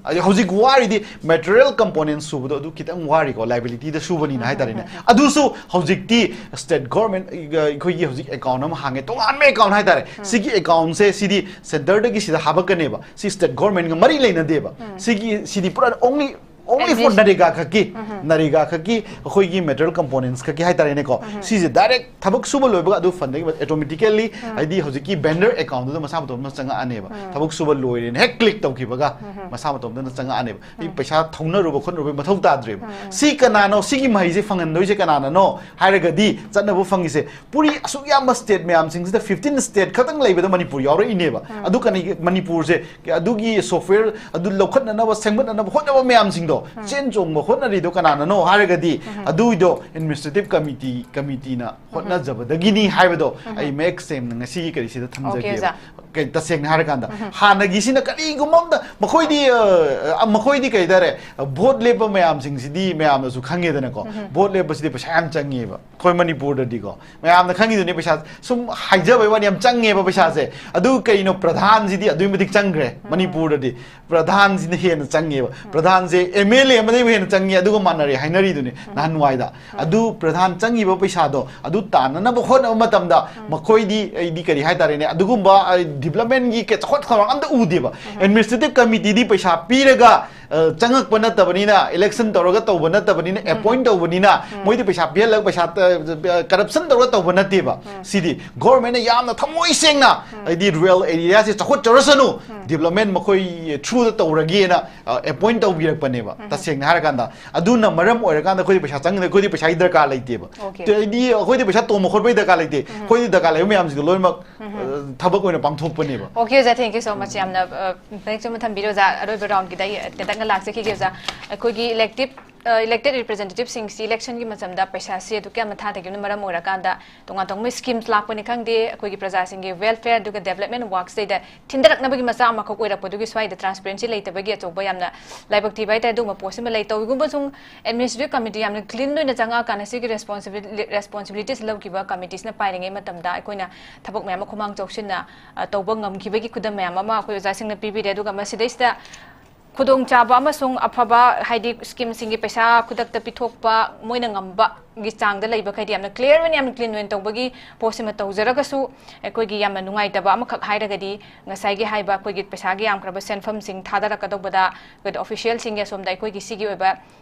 ꯑꯗꯩ ꯍꯧꯖꯤꯛ ꯋꯥꯔꯤꯗꯤ ꯃꯦꯇꯔꯤꯌꯦꯜ ꯀꯝꯄꯣꯅꯦꯟ ꯁꯨꯕꯗꯣ ꯑꯗꯨ ꯈꯤꯇꯪ ꯋꯥꯔꯤꯀꯣ, ꯂꯥꯏꯕꯤꯂꯤꯇꯤꯗ ꯁꯨꯕꯅꯤꯅ ꯍꯥꯏꯇꯥꯔꯦꯅꯦ꯫ ꯑꯗꯨꯁꯨ ꯍꯧꯖꯤꯛꯇꯤ ꯁ꯭ꯇꯦꯠ ꯒꯣꯔꯃꯦꯟ ꯑꯩꯈꯣꯏꯒꯤ ꯍꯧꯖꯤꯛ ꯑꯦꯀꯥꯎꯟ ꯑꯃ ꯍꯥꯡꯉꯦ, ꯇꯣꯉꯥꯟꯕ ꯑꯦꯀꯥꯎꯟ ꯍꯥꯏꯇꯥꯔꯦ꯫ ꯁꯤꯒꯤ ꯑꯦꯀꯥꯎꯟꯁꯦ ꯁꯤꯗꯤ ꯁꯦꯟꯇꯔꯗꯒꯤ ꯁꯤꯗ ꯍꯥꯄꯛꯀꯅꯦꯕ꯫ ꯁꯤ ꯁ꯭ꯇꯦꯠ ꯒꯣꯔꯃꯦꯟꯒ ꯃꯔꯤ ꯂꯩꯅꯗꯦꯕ꯫ ꯁꯤꯒꯤ ꯁꯤꯗꯤ ꯄꯨꯔꯥ only only for ꯅꯔꯦꯒꯥ ꯈꯛꯀꯤ, ꯅꯔꯦꯒꯥ ꯈꯛꯀꯤ ꯑꯩꯈꯣꯏꯒꯤ ꯃꯦꯇꯔꯤꯌꯦꯜ ꯀꯝꯄꯣꯅꯦꯟꯁ ꯈꯛꯀꯤ ꯍꯥꯏꯇꯥꯔꯦꯅꯦꯀꯣ꯫ ꯁꯤꯁꯦ ꯗꯥꯏꯔꯦꯛ ꯊꯕꯛ ꯁꯨꯕ ꯂꯣꯏꯕꯒ ꯑꯗꯨ ꯐꯟꯗꯒꯤ ꯑꯣꯇꯣꯃꯦꯇꯤꯀꯦꯜꯂꯤ ꯍꯥꯏꯗꯤ ꯍꯧꯖꯤꯛꯀꯤ ꯕꯦꯟꯗꯔ ꯑꯦꯀꯥꯎꯟꯗꯨꯗ ꯃꯁꯥ ꯃꯇꯣꯝꯇ ꯆꯪꯉꯛꯑꯅꯦꯕ꯫ ꯊꯕꯛ ꯁꯨꯕ ꯂꯣꯏꯔꯦꯅ ꯍꯦꯛ ꯀ꯭ꯂꯤꯛ ꯇꯧꯈꯤꯕꯒ ꯃꯁꯥ ꯃꯇꯣꯝꯇꯅ ꯆꯪꯉꯛꯑꯅꯦꯕ꯫ ꯍꯥꯏꯗꯤ ꯄꯩꯁꯥ ꯊꯧꯅꯔꯨꯕ ꯈꯣꯠꯅꯔꯨꯕ ꯃꯊꯧ ꯇꯥꯗ꯭ꯔꯦꯕ꯫ ꯁꯤ ꯀꯅꯥꯅꯣ, ꯁꯤꯒꯤ ꯃꯍꯩꯁꯦ ꯐꯪꯍꯟꯗꯣꯏꯁꯦ ꯀꯅꯥꯅꯅꯣ ꯍꯥꯏꯔꯒꯗꯤ ꯆꯠꯅꯕ ꯐꯪꯉꯤꯁꯦ ꯄꯨꯔꯤ ꯑꯁꯨꯛ ꯌꯥꯝꯕ ꯁ꯭ꯇꯦꯠ ꯃꯌꯥꯝꯁꯤꯡꯁꯤꯗ fifteen ꯁ꯭ꯇꯦꯠ ꯈꯛꯇꯪ ꯂꯩꯕꯗ ꯃꯅꯤꯄꯨꯔ ꯌꯥꯎꯔꯛꯏꯅꯦꯕ꯫ ꯑꯗꯨ ꯀꯅꯤ ꯃꯅꯤꯄꯨꯔꯁꯦ ꯑꯗꯨꯒꯤ ꯁꯣꯐꯋꯦꯌꯔ ꯑꯗꯨ ꯂꯧꯈꯠꯅꯅꯕ ꯁꯦꯝꯒꯠꯅꯅꯕ ꯍꯣꯠꯅꯕ ꯃꯌꯥꯝꯁꯤꯡꯗꯣ ꯆꯦꯟ ꯆꯣꯡꯕ ꯍꯣꯠꯅꯔꯤꯗꯣ ꯀꯅꯥꯅꯅꯣ ꯍꯥꯏꯔꯒꯗꯤ, ꯑꯗꯨꯏꯗꯣ administrative committee, committeeꯅ ꯍꯣꯠꯅꯖꯕꯗꯒꯤꯅꯤ ꯍꯥꯏꯕꯗꯣ ꯑꯩ ꯃꯌꯦꯛ ꯁꯦꯡꯅ ꯉꯁꯤꯒꯤ ꯀꯔꯤꯁꯤꯗ ꯊꯝꯖꯒꯦꯕ꯫ ꯑꯣꯖꯥ꯫ ꯀꯩ-, ꯇꯁꯦꯡꯅ ꯍꯥꯏꯔꯀꯥꯟꯗ, ꯍꯥꯟꯅꯒꯤꯁꯤꯅ ꯀꯔꯤꯒꯨꯝꯕ ꯑꯝꯗ ꯃꯈꯣꯏꯗꯤ, ꯑ, ꯑ, ꯃꯈꯣꯏꯗꯤ ꯀꯩ ꯍꯥꯏꯇꯥꯔꯦ, ꯚꯣꯠ ꯂꯦꯞꯄ ꯃꯌꯥꯝꯁꯤꯡꯁꯤꯗꯤ ꯃꯌꯥꯝꯅꯁꯨ ꯈꯪꯉꯦꯗꯅꯀꯣ꯫ ꯚꯣꯠ ꯂꯦꯞꯄꯁꯤꯗꯤ ꯄꯩꯁꯥ ꯌꯥꯝ ꯆꯪꯉꯦꯕ ꯑꯩꯈꯣꯏ ꯃꯅꯤꯄꯨꯔꯗꯗꯤꯀꯣ꯫ ꯃꯌꯥꯝꯅ ꯈꯪꯉꯤꯗꯨꯅꯤ, ꯄꯩꯁꯥ ꯁꯨꯝ ꯍꯥꯏꯖꯕꯩ ꯋꯥꯅꯤ, ꯌꯥꯝ ꯆꯪꯉꯦꯕ ꯄꯩꯁꯥꯁꯦ꯫ ꯑꯗꯨ ꯀꯩꯅꯣ, ꯄ꯭ꯔꯙꯥꯟꯁꯤꯗꯤ ꯑꯗꯨꯛꯀꯤ ꯃꯇꯤꯛ ꯆꯪꯈ꯭ꯔꯦ ꯃꯅꯤꯄꯨꯔꯗꯗꯤ꯫ ꯄ꯭ꯔꯙꯥꯟꯁꯤꯅ ꯍꯦꯟꯅ ꯆꯪꯉꯦꯕ꯫ ꯄ꯭ꯔꯙꯥꯟꯁꯦ MLA ꯑꯃꯗꯒꯤꯕꯨ ꯍꯦꯟꯅ ꯆꯪꯉꯦ, ꯑꯗꯨꯒ ꯃꯥꯟꯅꯔꯦ ꯍꯥꯏꯅꯔꯤꯗꯨꯅꯤ ꯅꯍꯥꯟꯋꯥꯏꯗ꯫ ꯑꯗꯨ ꯄ꯭ꯔꯙꯥꯟ ꯆꯪꯉꯤꯕ ꯄꯩꯁꯥꯗꯣ ꯑꯗꯨ ꯇꯥꯟꯅꯅꯕ ꯍꯣꯠꯅꯕ ꯃꯇꯝꯗ ꯃꯈꯣꯏꯗꯤ, ꯑꯩꯗꯤ ꯀꯔꯤ ꯍꯥꯏꯇꯥꯔꯦꯅꯦ, ꯑꯗꯨꯒꯨꯝꯕ, ꯑ, developmentꯀꯤ ꯀ-, ꯆꯥꯎꯈꯠ ꯊꯧꯔꯥꯡ ꯑꯝꯇ ꯎꯗꯦꯕ꯫ Administrative committeeꯗꯤ ꯄꯩꯁꯥ ꯄꯤꯔꯒ, ꯑ, ꯆꯪꯉꯛꯄ ꯅꯠꯇꯕꯅꯤꯅ, election ꯇꯧꯔꯒ ꯇꯧꯕ ꯅꯠꯇꯕꯅꯤꯅ, appoint ꯇꯧꯕꯅꯤꯅ, ꯃꯣꯏꯗꯤ ꯄꯩꯁꯥ ꯄꯤꯍꯜꯂꯒ ꯄꯩꯁꯥ, ꯑ, corruption ꯇꯧꯔꯒ ꯇꯧꯕ ꯅꯠꯇꯦꯕ꯫ ꯁꯤꯗꯤ governmentꯅ ꯌꯥꯝꯅ ꯊꯃꯣꯏ ꯁꯦꯡꯅ, ꯍꯥꯏꯗꯤ rural areaꯁꯦ ꯆꯥꯎꯈꯠꯆꯔꯁꯅꯨ, development ꯃꯈꯣꯏ throughꯗ ꯇꯧꯔꯒꯦꯅ, ꯑ, appoint ꯇꯧꯕꯤꯔꯛꯄꯅꯦꯕ꯫ ꯇꯁꯦꯡꯅ ꯍꯥꯏꯔꯀꯥꯟꯗ, ꯑꯗꯨꯅ ꯃꯔꯝ ꯑꯣꯏꯔꯀꯥꯟꯗ ꯑꯩꯈꯣꯏꯗꯤ ꯄꯩꯁꯥ ꯆꯪꯗꯦ, ꯑꯩꯈꯣꯏꯗꯤ ꯄꯩꯁꯥꯒꯤ ꯗꯔꯀꯥꯔ ꯂꯩꯇꯦꯕ꯫ Okay. ꯍꯥꯏꯗꯤ ꯑꯩꯈꯣꯏꯗꯤ ꯄꯩꯁꯥ ꯇꯣꯟꯕ ꯈꯣꯠꯄꯒꯤ ꯗꯔꯀꯥꯔ ꯂꯩꯇꯦ꯫ ꯑꯩꯈꯣꯏꯗꯤ ꯗꯔꯀꯥꯔ ꯂꯩꯕ ꯃꯌꯥꯝꯁꯤꯡꯗꯣ ꯂꯣꯏꯅꯃꯛ, ꯑ, ꯊꯕꯛ ꯑꯣꯏꯅ ꯄꯥꯡꯊꯣꯛꯄꯅꯦꯕ꯫ Okay, ꯑꯣꯖꯥ, thank you so much꯫ ꯌꯥꯝꯅ, ꯑ, ꯃꯌꯦꯛ ꯆꯨꯝꯅ ꯊꯝꯕꯤꯔꯦ, ꯑꯣꯖꯥ꯫ ꯑꯔꯣꯏꯕ roundꯀꯤꯗ ꯑꯩ ꯈꯤꯇꯪ ꯂꯥꯛꯆꯈꯤꯒꯦ, ꯑꯣꯖꯥ꯫ ꯑꯩꯈꯣꯏꯒꯤ elective, ꯑ, elected representativeꯁꯤꯡꯁꯤ electionꯒꯤ ꯃꯇꯝꯗ ꯄꯩꯁꯥꯁꯤ ꯑꯗꯨꯛꯀꯤ ꯌꯥꯝꯅ ꯊꯥꯗꯈꯤꯕꯅ ꯃꯔꯝ ꯑꯣꯏꯔꯀꯥꯟꯗ ꯇꯣꯉꯥꯟ ꯇꯣꯉꯥꯟꯕ schemes ꯂꯥꯛꯄꯅꯤ ꯈꯪꯗꯦ, ꯑꯩꯈꯣꯏꯒꯤ ꯄ꯭ꯔꯖꯥꯁꯤꯡꯒꯤ welfare ꯑꯗꯨꯒ development worksꯇꯩꯗ ꯊꯤꯟꯗꯔꯛꯅꯕꯒꯤ ꯃꯆꯥꯛ ꯑꯃꯈꯛ ꯑꯣꯏꯔꯛꯄꯗꯨꯒꯤ ꯁ꯭ꯋꯥꯏꯗ transparency ꯂꯩꯇꯕꯒꯤ ꯑꯆꯧꯕ ꯌꯥꯝꯅ ꯂꯥꯏꯕꯛ ꯊꯤꯕ ꯍꯥꯏꯇꯥꯔꯦ꯫ ꯑꯗꯨꯒꯨꯝꯕ ꯄꯣꯠꯁꯤꯃ ꯂꯩ꯫ ꯇꯧꯏꯒꯨꯝꯕꯁꯨꯡ administrative committee ꯌꯥꯝꯅ clean ꯑꯣꯏꯅ ꯆꯪꯉꯛꯑꯀꯥꯟꯗ ꯁꯤꯒꯤ responsibility, responsibilities ꯂꯧꯈꯤꯕ committeesꯅ ꯄꯥꯏꯔꯤꯉꯩ ꯃꯇꯝꯗ ꯑꯩꯈꯣꯏꯅ ꯊꯕꯛ ꯃꯌꯥꯝ ꯑꯃ ꯈꯨꯃꯥꯡ ꯆꯥꯎꯁꯤꯟꯅ, ꯑ, ꯇꯧꯕ ꯉꯝꯈꯤꯕꯒꯤ ꯈꯨꯗꯝ ꯃꯌꯥꯝ ꯑꯃ ꯑꯩꯈꯣꯏ ꯑꯣꯖꯥꯁꯤꯡꯅ ꯄꯤꯕꯤꯔꯦ꯫ ꯑꯗꯨꯒ ꯃꯁꯤꯗꯩꯁꯤꯗ ꯈꯨꯗꯣꯡꯆꯥꯕ ꯑꯃꯁꯨꯡ ꯑꯐꯕ, ꯍꯥꯏꯗꯤ schemeꯁꯤꯡꯒꯤ ꯄꯩꯁꯥ ꯈꯨꯗꯛꯇ ꯄꯤꯊꯣꯛꯄ ꯃꯣꯏꯅ ꯉꯝꯕꯒꯤ ꯆꯥꯡꯗ ꯂꯩꯕꯈꯩꯗꯤ ꯌꯥꯝꯅ clear ꯑꯣꯏꯅ, ꯌꯥꯝꯅ clean ꯑꯣꯏꯅ ꯇꯧꯕꯒꯤ ꯄꯣꯠꯁꯤꯃ ꯇꯧꯖꯔꯒꯁꯨ, ꯑꯩꯈꯣꯏꯒꯤ ꯌꯥꯝꯅ ꯅꯨꯡꯉꯥꯏꯇꯕ ꯑꯃꯈꯛ ꯍꯥꯏꯔꯒꯗꯤ, ꯉꯁꯥꯏꯒꯤ ꯍꯥꯏꯕ ꯑꯩꯈꯣꯏꯒꯤ ꯄꯩꯁꯥꯒꯤ ꯌꯥꯝꯈ꯭ꯔꯕ ꯁꯦꯟꯐꯝꯁꯤꯡ ꯊꯥꯗꯔꯛꯀꯗꯧꯕꯗ, ꯑꯩꯈꯣꯏꯗ officialꯁꯤꯡꯒꯤ ꯑꯁꯣꯝꯗ ꯑꯩꯈꯣꯏꯒꯤ ꯁꯤꯒꯤ ꯑꯣꯏꯕ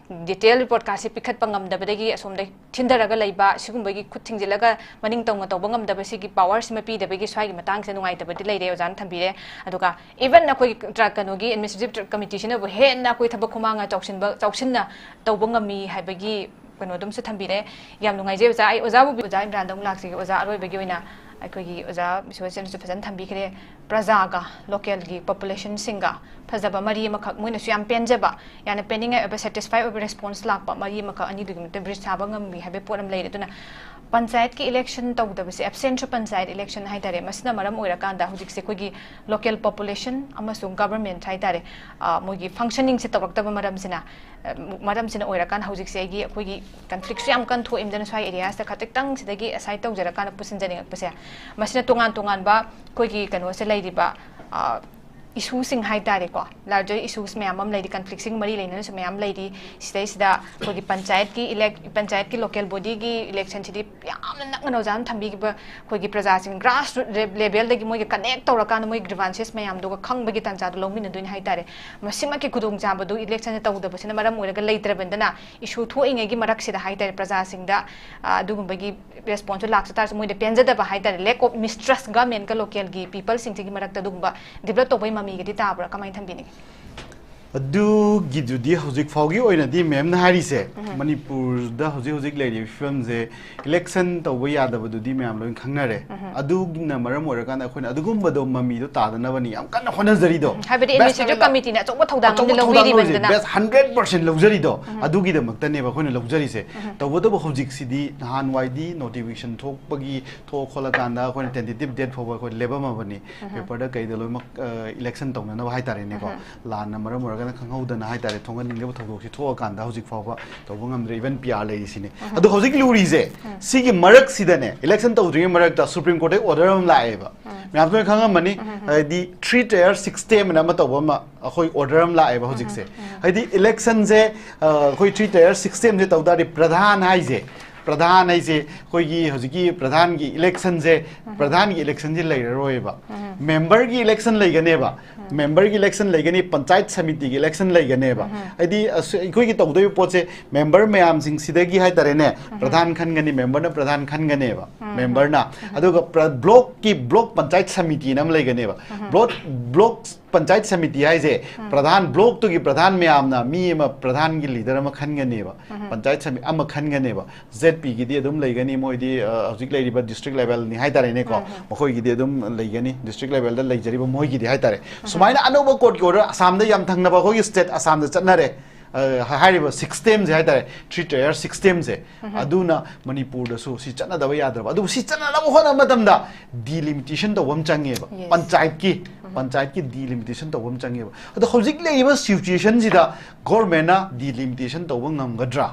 detail reportꯀꯥꯁꯦ ꯄꯤꯈꯠꯄ ꯉꯝꯗꯕꯗꯒꯤ ꯑꯁꯣꯝꯗ ꯊꯤꯟꯊꯔꯒ ꯂꯩꯕ, ꯁꯤꯒꯨꯝꯕꯒꯤ ꯈꯨꯠ ꯊꯤꯡꯖꯤꯜꯂꯒ ꯃꯅꯤꯡ ꯇꯧꯅ ꯇꯧꯕ ꯉꯝꯗꯕ ꯁꯤꯒꯤ powerꯁꯤꯃ ꯄꯤꯗꯕꯒꯤ ꯁ꯭ꯋꯥꯏꯒꯤ ꯃꯇꯥꯡꯁꯤꯗ ꯅꯨꯡꯉꯥꯏꯇꯕꯗꯤ ꯂꯩꯔꯦ, ꯑꯣꯖꯥꯅ ꯊꯝꯕꯤꯔꯦ꯫ ꯑꯗꯨꯒ even ꯑꯩꯈꯣꯏꯒꯤ ꯇ꯭ꯔ-, ꯀꯩꯅꯣꯒꯤ administrative committeeꯁꯤꯅꯕꯨ ꯍꯦꯟꯅ ꯑꯩꯈꯣꯏ ꯊꯕꯛ ꯈꯨꯃꯥꯡꯅ ꯆꯥꯎꯁꯤꯟꯕ, ꯆꯥꯎꯁꯤꯟꯅ ꯇꯧꯕ ꯉꯝꯃꯤ ꯍꯥꯏꯕꯒꯤ ꯀꯩꯅꯣꯗꯨꯝꯁꯨ ꯊꯝꯕꯤꯔꯦ꯫ ꯌꯥꯝ ꯅꯨꯡꯉꯥꯏꯖꯩ ꯑꯣꯖꯥ꯫ ꯑꯩ ꯑꯣꯖꯥꯕꯨ, ꯑꯣꯖꯥ ꯏꯝꯔꯥꯟꯗ ꯑꯃꯨꯛ ꯂꯥꯛꯆꯒꯦ꯫ ꯑꯣꯖꯥ, ꯑꯔꯣꯏꯕꯒꯤ ꯑꯣꯏꯅ ꯑꯩꯈꯣꯏꯒꯤ ꯑꯣꯖꯥ ꯕꯤꯁ꯭ꯋꯖꯤꯠꯅꯁꯨ ꯐꯖꯅ ꯊꯝꯕꯤꯈ꯭ꯔꯦ꯫ ꯄ꯭ꯔꯖꯥꯒ, ꯂꯣꯀꯦꯜꯒꯤ ꯄꯣꯄꯨꯂꯦꯁꯟꯁꯤꯡꯒ ꯐꯖꯕ ꯃꯔꯤ ꯑꯃꯈꯛ, ꯃꯣꯏꯅꯁꯨ ꯌꯥꯝ ꯄꯦꯟꯖꯕ, ꯌꯥꯝꯅ ꯄꯦꯟꯅꯤꯡꯉꯥꯏ ꯑꯣꯏꯕ, ꯁꯦꯇꯤꯁꯐꯥꯏ ꯑꯣꯏꯕ ꯔꯦꯁꯄꯣꯟꯁ ꯂꯥꯛꯄ ꯃꯔꯤ ꯑꯃꯈꯛ, ꯑꯅꯤꯗꯨꯒꯤ ꯃꯇꯨꯡ ꯕ꯭ꯔꯤꯖ ꯁꯥꯕ ꯉꯝꯃꯤ ꯍꯥꯏꯕꯒꯤ ꯄꯣꯠ ꯑꯃ ꯂꯩꯔꯦ꯫ ꯑꯗꯨꯅ ꯄꯟꯆꯥꯌꯠꯀꯤ ꯏꯂꯦꯛꯁꯟ ꯇꯧꯗꯕꯁꯦ, ꯑꯦꯕꯁꯦꯟꯁ ꯑꯣꯐ ꯄꯟꯆꯥꯌꯠ ꯏꯂꯦꯛꯁꯟ ꯍꯥꯏ ꯇꯥꯔꯦ, ꯃꯁꯤꯅ ꯃꯔꯝ ꯑꯣꯏꯔꯀꯥꯟꯗ ꯍꯧꯖꯤꯛꯁꯦ ꯑꯩꯈꯣꯏꯒꯤ ꯂꯣꯀꯦꯜ ꯄꯣꯄꯨꯂꯦꯁꯟ ꯑꯃꯁꯨꯡ ꯒꯚꯔꯟꯃꯦꯟꯠ ꯍꯥꯏ ꯇꯥꯔꯦ, ꯑ, ꯃꯣꯏꯒꯤ ꯐꯪꯁꯅꯤꯡꯁꯦ ꯇꯧꯔꯛꯇꯕ ꯃꯔꯝꯁꯤꯅ, ꯑ, ꯃꯔꯝꯁꯤꯅ ꯑꯣꯏꯔꯀꯥꯟꯗ ꯍꯧꯖꯤꯛꯁꯦ ꯑꯩꯒꯤ, ꯑꯩꯈꯣꯏꯒꯤ ꯀꯟꯐ꯭ꯂꯤꯛꯁꯨ ꯌꯥꯝ ꯀꯟ ꯊꯣꯛꯏꯃꯗꯅ ꯁ꯭ꯋꯥꯏ ꯑꯦꯔꯤꯌꯥꯁꯤꯗ ꯈꯖꯤꯛꯇꯪ ꯁꯤꯗꯒꯤ ꯑꯁꯥꯏꯠ ꯇꯧꯖꯔꯀꯥꯟꯗ ꯄꯨꯁꯤꯟꯖꯅꯤꯡꯉꯛꯄꯁꯦ꯫ ꯃꯁꯤꯅ ꯇꯣꯉꯥꯟ ꯇꯣꯉꯥꯟꯕ ꯑꯩꯈꯣꯏꯒꯤ ꯀꯩꯅꯣꯁꯦ ꯂꯩꯔꯤꯕ, ꯑ, ꯏꯁꯨꯁꯤꯡ ꯍꯥꯏ ꯇꯥꯔꯦꯀꯣ, ꯂꯥꯔꯖꯔ ꯏꯁꯨꯁ ꯃꯌꯥꯝ ꯑꯃ ꯂꯩꯔꯤ, ꯀꯟꯐ꯭ꯂꯤꯛꯁꯤꯡ ꯃꯔꯤ ꯂꯩꯅꯅꯁꯨ ꯃꯌꯥꯝ ꯂꯩꯔꯤ꯫ ꯁꯤꯗꯩꯁꯤꯗ ꯑꯩꯈꯣꯏꯒꯤ ꯄꯟꯆꯥꯌꯠꯀꯤ ꯏꯂꯦꯛ-, ꯄꯟꯆꯥꯌꯠꯀꯤ ꯂꯣꯀꯦꯜ ꯕꯣꯗꯤꯒꯤ ꯏꯂꯦꯛꯁꯟꯁꯤꯗꯤ ꯌꯥꯝꯅ ꯅꯛꯅ ꯑꯣꯖꯥꯅ ꯊꯝꯕꯤꯈꯤꯕ, ꯑꯩꯈꯣꯏꯒꯤ ꯄ꯭ꯔꯖꯥꯁꯤꯡ ꯒ꯭ꯔꯥꯁ ꯔꯨꯠ ꯂꯦ-, ꯂꯦꯚꯦꯜꯗꯒꯤ ꯃꯣꯏꯒ ꯀꯅꯦꯛ ꯇꯧꯔꯀꯥꯟꯗ ꯃꯣꯏ ꯒ꯭ꯔꯤꯚꯥꯟꯁꯦꯁ ꯃꯌꯥꯝꯗꯨꯒ ꯈꯪꯕꯒꯤ ꯇꯥꯟꯖꯥꯗꯣ ꯂꯧꯃꯤꯟꯅꯗꯣꯏꯅꯤ ꯍꯥꯏ ꯇꯥꯔꯦ꯫ ꯃꯁꯤꯃꯛꯀꯤ ꯈꯨꯗꯣꯡꯆꯥꯕꯗꯨ ꯏꯂꯦꯛꯁꯟꯁꯦ ꯇꯧꯗꯕꯁꯤꯅ ꯃꯔꯝ ꯑꯣꯏꯔꯒ ꯂꯩꯇ꯭ꯔꯕꯅꯤꯅ, ꯏꯁꯨ ꯊꯣꯛꯏꯉꯩꯒꯤ ꯃꯔꯛꯁꯤꯗ ꯍꯥꯏ ꯇꯥꯔꯦ, ꯄ꯭ꯔꯖꯥꯁꯤꯡꯗ, ꯑ, ꯑꯗꯨꯒꯨꯝꯕꯒꯤ ꯔꯦꯁꯄꯣꯟꯁꯁꯨ ꯂꯥꯛꯆ ꯇꯥꯔꯁꯨ, ꯃꯣꯏꯗ ꯄꯦꯟꯖꯗꯕ ꯍꯥꯏ ꯇꯥꯔꯦ, lack of mistrust ꯒꯃꯦꯟꯒ ꯂꯣꯀꯦꯜꯒꯤ ꯄꯤꯄꯜꯁꯤꯡꯁꯤꯒꯤ ꯃꯔꯛꯇ ꯑꯗꯨꯒꯨꯝꯕ ꯗꯤꯕꯦꯂꯞ ꯇꯧꯕꯒꯤ ꯃꯃꯤꯒꯗꯤ ꯇꯥꯕ꯭ꯔꯥ? ꯀꯃꯥꯏꯅ ꯊꯝꯕꯤꯅꯤꯡꯉꯤ? ꯑꯗꯨꯒꯤꯗꯨꯗꯤ ꯍꯧꯖꯤꯛ ꯐꯥꯎꯒꯤ ꯑꯣꯏꯅꯗꯤ ꯃꯦꯝꯅ ꯍꯥꯏꯔꯤꯁꯦ, ꯎꯝꯍꯨꯝ꯫ ꯃꯅꯤꯄꯨꯔꯗ ꯍꯧꯖꯤꯛ ꯍꯧꯖꯤꯛ ꯂꯩꯔꯤꯕ ꯐꯤꯕꯝꯁꯦ, ꯏꯂꯦꯛꯁꯟ ꯇꯧꯕ ꯌꯥꯗꯕꯗꯨꯗꯤ ꯃꯌꯥꯝ ꯂꯣꯏꯅ ꯈꯪꯅꯔꯦ꯫ ꯎꯝꯍꯨꯝ꯫ ꯑꯗꯨꯒꯤꯅ ꯃꯔꯝ ꯑꯣꯏꯔꯀꯥꯟꯗ ꯑꯩꯈꯣꯏꯅ ꯑꯗꯨꯒꯨꯝꯕꯗꯣ ꯃꯃꯤꯗꯣ ꯇꯥꯗꯅꯕꯅꯤ ꯌꯥꯝ ꯀꯟꯅ ꯍꯣꯠꯅꯖꯔꯤꯗꯣ꯫ ꯎꯝ, ꯍꯥꯏꯕꯗꯤ ꯕꯦꯁ ꯑꯦꯗꯃꯤꯅꯤꯁꯇ꯭ꯔꯦꯇꯤꯚ ꯀꯃꯤꯇꯤꯅ ꯑꯆꯧꯕ ꯊꯧꯗꯥꯡ ꯑꯃꯗꯤ ꯑꯆꯧꯕ ꯊꯧꯗꯥꯡ ꯂꯧꯔꯤꯁꯦ, ꯂꯧꯕꯤꯔꯤꯕꯅꯤꯗꯅ꯫ ꯕꯦꯁ ꯍꯟꯗ꯭ꯔꯦꯠ ꯄꯥꯔꯁꯦꯟ ꯂꯧꯖꯔꯤꯗꯣ, ꯎꯝꯍꯨꯝ꯫ ꯑꯗꯨꯒꯤꯗꯃꯛꯇꯅꯦꯕ ꯑꯩꯈꯣꯏꯅ ꯂꯧꯖꯔꯤꯁꯦ꯫ ꯎꯝꯍꯨꯝ꯫ ꯇꯧꯕꯇꯕꯨ ꯍꯧꯖꯤꯛꯁꯤꯗꯤ ꯅꯍꯥꯟꯋꯥꯏꯗꯤ ꯅꯣꯇꯤꯐꯤꯀꯦꯁꯟ ꯊꯣꯛꯄꯒꯤ, ꯊꯣꯛ ꯈꯣꯠꯂꯀꯥꯟꯗ ꯑꯩꯈꯣꯏꯅ ꯇꯦꯟꯇꯦꯇꯤꯚ ꯗꯦꯠ ꯐꯥꯎꯕ ꯑꯩꯈꯣꯏ ꯂꯦꯞꯄꯝꯃꯕꯅꯤ꯫ ꯎꯝꯍꯨꯝ꯫ ꯄꯦꯄꯔꯗ ꯀꯩꯗ ꯂꯣꯏꯅꯃꯛ, ꯑ, ꯏꯂꯦꯛꯁꯟ ꯇꯧꯅꯅꯕ ꯍꯥꯏ ꯇꯥꯔꯦꯅꯦꯀꯣ꯫ ꯎꯝꯍꯨꯝ꯫ ꯂꯥꯟꯅ ꯃꯔꯝ ꯑꯣꯏꯔꯒꯅ ꯈꯪꯍꯧꯗꯅ ꯍꯥꯏ ꯇꯥꯔꯦ, ꯊꯣꯛꯍꯟꯅꯤꯡꯗꯕ ꯊꯧꯗꯣꯛꯁꯤ ꯊꯣꯛꯑꯀꯥꯟꯗ ꯍꯧꯖꯤꯛ ꯐꯥꯎꯕ ꯇꯧꯕ ꯉꯝꯗ꯭ꯔꯦ, ꯏꯚꯟ ꯄꯤ ꯑꯥꯔ ꯂꯩꯔꯤꯁꯤꯅꯦ꯫ ꯎꯝꯍꯨꯝ꯫ ꯑꯗꯣ ꯍꯧꯖꯤꯛ ꯂꯨꯔꯤꯁꯦ, ꯎꯝ꯫ ꯁꯤꯒꯤ ꯃꯔꯛꯁꯤꯗꯅꯦ, ꯏꯂꯦꯛꯁꯟ ꯇꯧꯗ꯭ꯔꯤꯉꯩ ꯃꯔꯛꯇ ꯁꯨꯄ꯭ꯔꯤꯝ ꯀꯣꯔꯠꯇꯒꯤ ꯑꯣꯔꯗꯔ ꯑꯃ ꯂꯥꯛꯑꯦꯕ꯫ ꯎꯝ꯫ ꯃꯌꯥꯝꯁꯨ ꯂꯣꯏꯅ ꯈꯪꯉꯝꯃꯅꯤ, ꯎꯝ, ꯎꯝ, ꯎꯝ꯫ ꯍꯥꯏꯗꯤ ꯊ꯭ꯔꯤ ꯇꯌꯔ ꯁꯤꯁꯇꯦꯝ ꯑꯅ ꯑꯃ ꯇꯧꯕ ꯑꯃ ꯑꯩꯈꯣꯏ ꯑꯣꯔꯗꯔ ꯑꯃ ꯂꯥꯛꯑꯦꯕ ꯍꯧꯖꯤꯛꯁꯦ꯫ ꯎꯝ, ꯎꯝ, ꯎꯝ꯫ ꯍꯥꯏꯗꯤ ꯏꯂꯦꯛꯁꯟꯁꯦ, ꯑ, ꯑꯩꯈꯣꯏ ꯊ꯭ꯔꯤ ꯇꯌꯔ ꯁꯤꯁꯇꯦꯝꯁꯦ ꯇꯧ ꯇꯥꯔꯗꯤ ꯄ꯭ꯔꯙꯥꯟ ꯍꯥꯏꯁꯦ, ꯄ꯭ꯔꯙꯥꯟ ꯍꯥꯏꯁꯦ ꯑꯩꯈꯣꯏꯒꯤ ꯍꯧꯖꯤꯛꯀꯤ ꯄ꯭ꯔꯙꯥꯟꯒꯤ ꯏꯂꯦꯛꯁꯟꯁꯦ, ꯎꯝ꯫ ꯄ꯭ꯔꯙꯥꯟꯒꯤ ꯏꯂꯦꯛꯁꯟꯁꯦ ꯂꯩꯔꯔꯣꯏꯕ꯫ ꯎꯝ꯫ ꯃꯦꯝꯕꯔꯒꯤ ꯏꯂꯦꯛꯁꯟ ꯂꯩꯒꯅꯦꯕ꯫ ꯎꯝ꯫ ꯃꯦꯝꯕꯔꯒꯤ ꯏꯂꯦꯛꯁꯟ ꯂꯩꯒꯅꯤ, ꯄꯟꯆꯥꯌꯠ ꯁꯃꯤꯇꯤꯒꯤ ꯏꯂꯦꯛꯁꯟ ꯂꯩꯒꯅꯦꯕ꯫ ꯎꯝ꯫ ꯍꯥꯏꯗꯤ ꯑꯁ-, ꯑꯩꯈꯣꯏꯒꯤ ꯇꯧꯗꯣꯏꯕ ꯄꯣꯠꯁꯦ ꯃꯦꯝꯕꯔ ꯃꯌꯥꯝꯁꯤꯡꯁꯤꯗꯒꯤ ꯍꯥꯏ ꯇꯥꯔꯦꯅꯦ, ꯎꯝ꯫ ꯄ꯭ꯔꯙꯥꯟ ꯈꯟꯒꯅꯤ, ꯃꯦꯝꯕꯔꯅ ꯄ꯭ꯔꯙꯥꯟ ꯈꯟꯒꯅꯦꯕ, ꯎꯝ꯫ ꯃꯦꯝꯕꯔꯅ꯫ ꯎꯝ꯫ ꯑꯗꯨꯒ ꯄ꯭ꯔ-, ꯕ꯭ꯂꯣꯛꯀꯤ ꯕ꯭ꯂꯣꯛ ꯄꯟꯆꯥꯌꯠ ꯁꯃꯤꯇꯤꯅ ꯑꯃ ꯂꯩꯒꯅꯦꯕ꯫ ꯎꯝ꯫ ꯕ꯭ꯂꯣꯛ, ꯕ꯭ꯂꯣꯛ ꯄꯟꯆꯥꯌꯠ ꯁꯃꯤꯇꯤ ꯍꯥꯏꯁꯦ ꯄ꯭ꯔꯙꯥꯟ, ꯕ꯭ꯂꯣꯛꯇꯨꯒꯤ ꯄ꯭ꯔꯙꯥꯟ ꯃꯌꯥꯝꯅ ꯃꯤ ꯑꯃ, ꯄ꯭ꯔꯙꯥꯟꯒꯤ ꯂꯤꯗꯔ ꯑꯃ ꯈꯟꯒꯅꯦꯕ, ꯄꯟꯆꯥꯌꯠ ꯁꯃꯤꯇꯤ ꯑꯃ ꯈꯟꯒꯅꯦꯕ꯫ ꯖꯦꯠ ꯄꯤꯒꯤꯗꯤ ꯑꯗꯨꯝ ꯂꯩꯒꯅꯤ, ꯃꯣꯏꯗꯤ ꯑ, ꯍꯧꯖꯤꯛ ꯂꯩꯔꯤꯕ ꯗꯤꯁꯇ꯭ꯔꯤꯛ ꯂꯦꯚꯦꯜꯅꯤ ꯍꯥꯏꯇꯥꯔꯦꯅꯦꯀꯣ, ꯃꯈꯣꯏꯒꯤꯗꯤ ꯑꯗꯨꯝ ꯂꯩꯒꯅꯤ, ꯗꯤꯁꯇ꯭ꯔꯤꯛ ꯂꯦꯚꯦꯜꯗ ꯂꯩꯖꯔꯤꯕ ꯃꯣꯏꯒꯤꯗꯤ ꯍꯥꯏꯇꯥꯔꯦ꯫ ꯁꯨꯃꯥꯏꯅ ꯑꯅꯧꯕ ꯀꯣꯔꯠꯀꯤ ꯑꯣꯔꯗꯔ ꯑꯁꯥꯝꯗ ꯌꯥꯝ ꯊꯪꯅꯕ ꯑꯩꯈꯣꯏꯒꯤ ꯁ꯭ꯇꯦꯠ ꯑꯁꯥꯝꯗ ꯆꯠꯅꯔꯦ꯫ ꯑ, ꯍꯥꯏꯔꯤꯕ ꯁꯤꯛꯁꯇꯦꯝꯁꯦ ꯍꯥꯏꯇꯥꯔꯦ, ꯊ꯭ꯔꯤ ꯇꯌꯔ ꯁꯤꯛꯁꯇꯦꯝꯁꯦ, ꯑꯗꯨꯅ ꯃꯅꯤꯄꯨꯔꯗꯁꯨ ꯁꯤ ꯆꯠꯅꯗꯕ ꯌꯥꯗ꯭ꯔꯕ꯫ ꯑꯗꯨꯕꯨ ꯁꯤ ꯆꯠꯅꯅꯕ ꯍꯣꯠꯅꯕ ꯃꯇꯝꯗ ꯗꯤꯂꯤꯃꯤꯇꯦꯁꯟ ꯇꯧꯕ ꯑꯃ ꯆꯪꯉꯦꯕ, ꯄꯟꯆꯥꯌꯠꯀꯤ, ꯄꯟꯆꯥꯌꯠꯀꯤ ꯗꯤꯂꯤꯃꯤꯇꯦꯁꯟ ꯇꯧꯕ ꯑꯃ ꯆꯪꯉꯦꯕ꯫ ꯑꯗꯣ ꯍꯧꯖꯤꯛ ꯂꯩꯔꯤꯕ ꯁꯤꯆꯨꯋꯦꯁꯟꯁꯤꯗ ꯒꯣꯔꯃꯦꯟꯅ ꯗꯤꯂꯤꯃꯤꯇꯦꯁꯟ ꯇꯧꯕ ꯉꯝꯒꯗ꯭ꯔꯥ?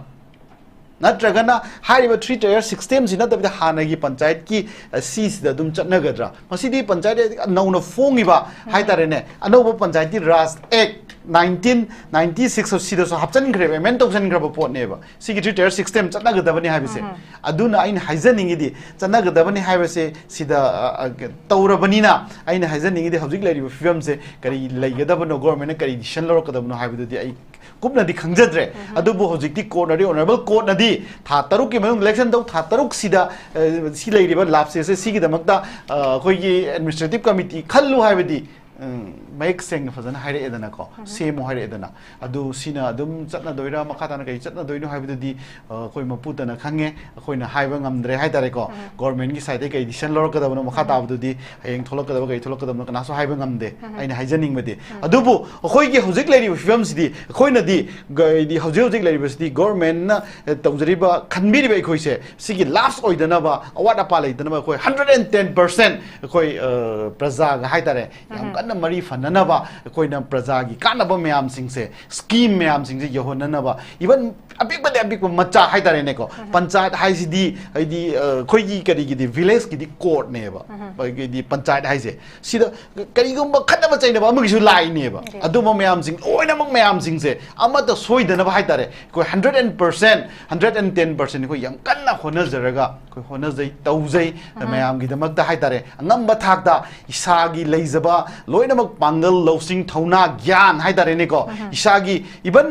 ꯅꯠꯇ꯭ꯔꯒꯅ ꯍꯥꯏꯔꯤꯕ ꯊ꯭ꯔꯤ ꯇꯌꯔ ꯁꯤꯛꯁꯇꯦꯝꯁꯤ ꯅꯠꯇꯕꯤꯗ ꯍꯥꯟꯅꯒꯤ ꯄꯟꯆꯥꯌꯠꯀꯤ, ꯑ, ꯁꯤꯁꯤꯗ ꯑꯗꯨꯝ ꯆꯠꯅꯒꯗ꯭ꯔꯥ? ꯃꯁꯤꯗꯤ ꯄꯟꯆꯥꯌꯠ ꯅꯧꯅ ꯐꯣꯡꯉꯤꯕ ꯍꯥꯏꯇꯥꯔꯦꯅꯦ, ꯑꯅꯧꯕ ꯄꯟꯆꯥꯌꯠꯀꯤ ꯔꯥꯖ ꯑꯦꯛ ꯅꯥꯏꯟꯇꯤꯟ ꯅꯥꯏꯟꯇꯤ ꯁꯤꯛꯁ ꯁꯤꯗꯁꯨ ꯍꯥꯞꯆꯤꯟꯈ꯭ꯔꯦꯕ, ꯑꯦꯃꯦꯟ ꯇꯧꯁꯤꯟꯈ꯭ꯔꯕ ꯄꯣꯠꯅꯦꯕ꯫ ꯁꯤꯒꯤ ꯊ꯭ꯔꯤ ꯇꯌꯔ ꯁꯤꯛꯁꯇꯦꯝ ꯆꯠꯅꯒꯗꯕꯅꯤ ꯍꯥꯏꯕꯁꯦ꯫ ꯑꯗꯨꯅ ꯑꯩꯅ ꯍꯥꯏꯖꯅꯤꯡꯉꯤꯗꯤ, ꯆꯠꯅꯒꯗꯕꯅꯤ ꯍꯥꯏꯕꯁꯦ ꯁꯤꯗ, ꯑ, ꯑ, ꯇꯧꯔꯕꯅꯤꯅ ꯑꯩꯅ ꯍꯥꯏꯖꯅꯤꯡꯉꯤꯗꯤ ꯍꯧꯖꯤꯛ ꯂꯩꯔꯤꯕ ꯐꯤꯕꯝꯁꯦ ꯀꯔꯤ ꯂꯩꯒꯗꯕꯅꯣ, ꯒꯣꯔꯃꯦꯟꯅ ꯀꯔꯤ ꯗꯤꯁꯤꯖꯟ ꯂꯧꯔꯛꯀꯗꯕꯅꯣ ꯍꯥꯏꯕꯗꯨꯗꯤ ꯑꯩ ꯀꯨꯞꯅꯗꯤ ꯈꯪꯖꯗ꯭ꯔꯦ꯫ ꯑꯗꯨꯕꯨ ꯍꯧꯖꯤꯛꯇꯤ ꯀꯣꯔꯠꯅꯗꯤ, ꯑꯣꯅꯔꯦꯕꯜ ꯀꯣꯔꯠꯅꯗꯤ ꯊꯥ ꯇꯔꯨꯛꯀꯤ ꯃꯅꯨꯡꯗ ꯏꯂꯦꯛꯁꯟ ꯇꯧ, ꯊꯥ ꯇꯔꯨꯛꯁꯤꯗ, ꯑ, ꯁꯤ ꯂꯩꯔꯤꯕ ꯂꯥꯞꯁꯦꯁꯦ ꯁꯤꯒꯤꯗꯃꯛꯇ, ꯑ, ꯑꯩꯈꯣꯏꯒꯤ ꯑꯦꯗꯃꯤꯅꯤꯁꯇ꯭ꯔꯦꯇꯤꯞ ꯀꯃꯤꯇꯤ ꯈꯜꯂꯨ ꯍꯥꯏꯕꯗꯤ, ꯎꯝ, ꯃꯌꯦꯛ ꯁꯦꯡꯅ ꯐꯖꯅ ꯍꯥꯏꯔꯛꯑꯦꯗꯅꯀꯣ, ꯁꯦꯝꯃꯨ ꯍꯥꯏꯔꯛꯑꯦꯗꯅ꯫ ꯑꯗꯨ ꯁꯤꯅ ꯑꯗꯨꯝ ꯆꯠꯅꯗꯣꯏꯔꯥ, ꯃꯈꯥ ꯇꯥꯅ ꯀꯔꯤ ꯆꯠꯅꯗꯣꯏꯅꯣ ꯍꯥꯏꯕꯗꯨꯗꯤ, ꯑ, ꯑꯩꯈꯣꯏ ꯃꯄꯨꯇꯅ ꯈꯪꯉꯦ, ꯑꯩꯈꯣꯏꯅ ꯍꯥꯏꯕ ꯉꯝꯗ꯭ꯔꯦ ꯍꯥꯏꯇꯥꯔꯦꯀꯣ꯫ ꯒꯣꯔꯃꯦꯟꯒꯤ ꯁꯥꯏꯠꯇꯒꯤ ꯀꯔꯤ ꯗꯤꯁꯤꯖꯟ ꯂꯧꯔꯛꯀꯗꯕꯅꯣ, ꯃꯈꯥ ꯇꯥꯕꯗꯨꯗꯤ ꯍꯌꯦꯡ ꯊꯣꯛꯂꯛꯀꯗꯕ ꯀꯔꯤ ꯊꯣꯛꯂꯛꯀꯗꯕꯅꯣ ꯀꯅꯥꯁꯨ ꯍꯥꯏꯕ ꯉꯝꯗꯦ꯫ ꯑꯩꯅ ꯍꯥꯏꯖꯅꯤꯡꯕꯗꯤ, ꯑꯗꯨꯕꯨ ꯑꯩꯈꯣꯏꯒꯤ ꯍꯧꯖꯤꯛ ꯂꯩꯔꯤꯕ ꯐꯤꯕꯝꯁꯤꯗꯤ, ꯑꯩꯈꯣꯏꯅꯗꯤ ꯒ-, ꯍꯥꯏꯗꯤ ꯍꯧꯖꯤꯛ ꯍꯧꯖꯤꯛ ꯂꯩꯔꯤꯕꯁꯤꯗꯤ ꯒꯣꯔꯃꯦꯟꯅ, ꯑ, ꯇꯧꯖꯔꯤꯕ, ꯈꯟꯕꯤꯔꯤꯕ ꯑꯩꯈꯣꯏꯁꯦ ꯁꯤꯒꯤ ꯂꯥꯞꯁ ꯑꯣꯏꯗꯅꯕ, ꯑꯋꯥꯠ ꯑꯄꯥ ꯂꯩꯇꯅꯕ ꯑꯩꯈꯣꯏ ꯍꯟꯗ꯭ꯔꯦꯠ ꯑꯦꯟ ꯇꯦꯟ ꯄꯥꯔꯁꯦꯟ ꯑꯩꯈꯣꯏ, ꯑ, ꯄ꯭ꯔꯖꯥꯒ ꯍꯥꯏꯇꯥꯔꯦ, ꯌꯥꯝ ꯀꯟꯅ ꯃꯔꯤ ꯐꯅꯅꯕ, ꯑꯩꯈꯣꯏꯅ ꯄ꯭ꯔꯖꯥꯒꯤ ꯀꯥꯟꯅꯕ ꯃꯌꯥꯝꯁꯤꯡꯁꯦ, ꯁ꯭ꯀꯤꯝ ꯃꯌꯥꯝꯁꯤꯡꯁꯦ ꯌꯧꯍꯟꯅꯅꯕ, ꯏꯚꯟ ꯑꯄꯤꯛꯄꯗꯤ ꯑꯄꯤꯛꯄ ꯃꯆꯥ ꯍꯥꯏꯇꯥꯔꯦꯅꯦꯀꯣ, ꯄꯟꯆꯥꯌꯠ ꯍꯥꯏꯁꯤꯗꯤ ꯍꯥꯏꯗꯤ, ꯑ, ꯑꯩꯈꯣꯏꯒꯤ ꯀꯔꯤꯒꯤꯗꯤ ꯚꯤꯂꯦꯖꯀꯤꯗꯤ ꯀꯣꯔꯠꯅꯦꯕ, ꯑꯩꯈꯣꯏꯒꯤꯗꯤ ꯄꯟꯆꯥꯌꯠ ꯍꯥꯏꯁꯦ꯫ ꯁꯤꯗ ꯀꯔꯤꯒꯨꯝꯕ ꯈꯠꯅꯕ ꯆꯩꯅꯕ ꯑꯃꯒꯤꯁꯨ ꯂꯥꯛꯏꯅꯦꯕ꯫ ꯑꯗꯨꯝꯕ ꯃꯌꯥꯝꯁꯤꯡ, ꯂꯣꯏꯅꯃꯛ ꯃꯌꯥꯝꯁꯤꯡꯁꯦ ꯑꯃꯠꯇ ꯁꯣꯏꯗꯅꯕ ꯍꯥꯏꯇꯥꯔꯦ, ꯑꯩꯈꯣꯏ hundred and percent, hundred and ten percent ꯑꯩꯈꯣꯏ ꯌꯥꯝ ꯀꯟꯅ ꯍꯣꯠꯅꯖꯔꯒ ꯑꯩꯈꯣꯏ ꯍꯣꯠꯅꯖꯩ, ꯇꯧꯖꯩ꯫ ꯃꯌꯥꯝꯒꯤꯗꯃꯛꯇ ꯍꯥꯏꯇꯥꯔꯦ, ꯑꯉꯝꯕ ꯊꯥꯛꯇ ꯏꯁꯥꯒꯤ ꯂꯩꯖꯕ ꯂꯣꯏꯅꯃꯛ, ꯄꯥꯡꯒꯜ, ꯂꯧꯁꯤꯡ, ꯊꯧꯅꯥ, ꯒ꯭ꯌꯥꯟ ꯍꯥꯏꯇꯥꯔꯦꯅꯦꯀꯣ, ꯏꯁꯥꯒꯤ ꯏꯚꯟ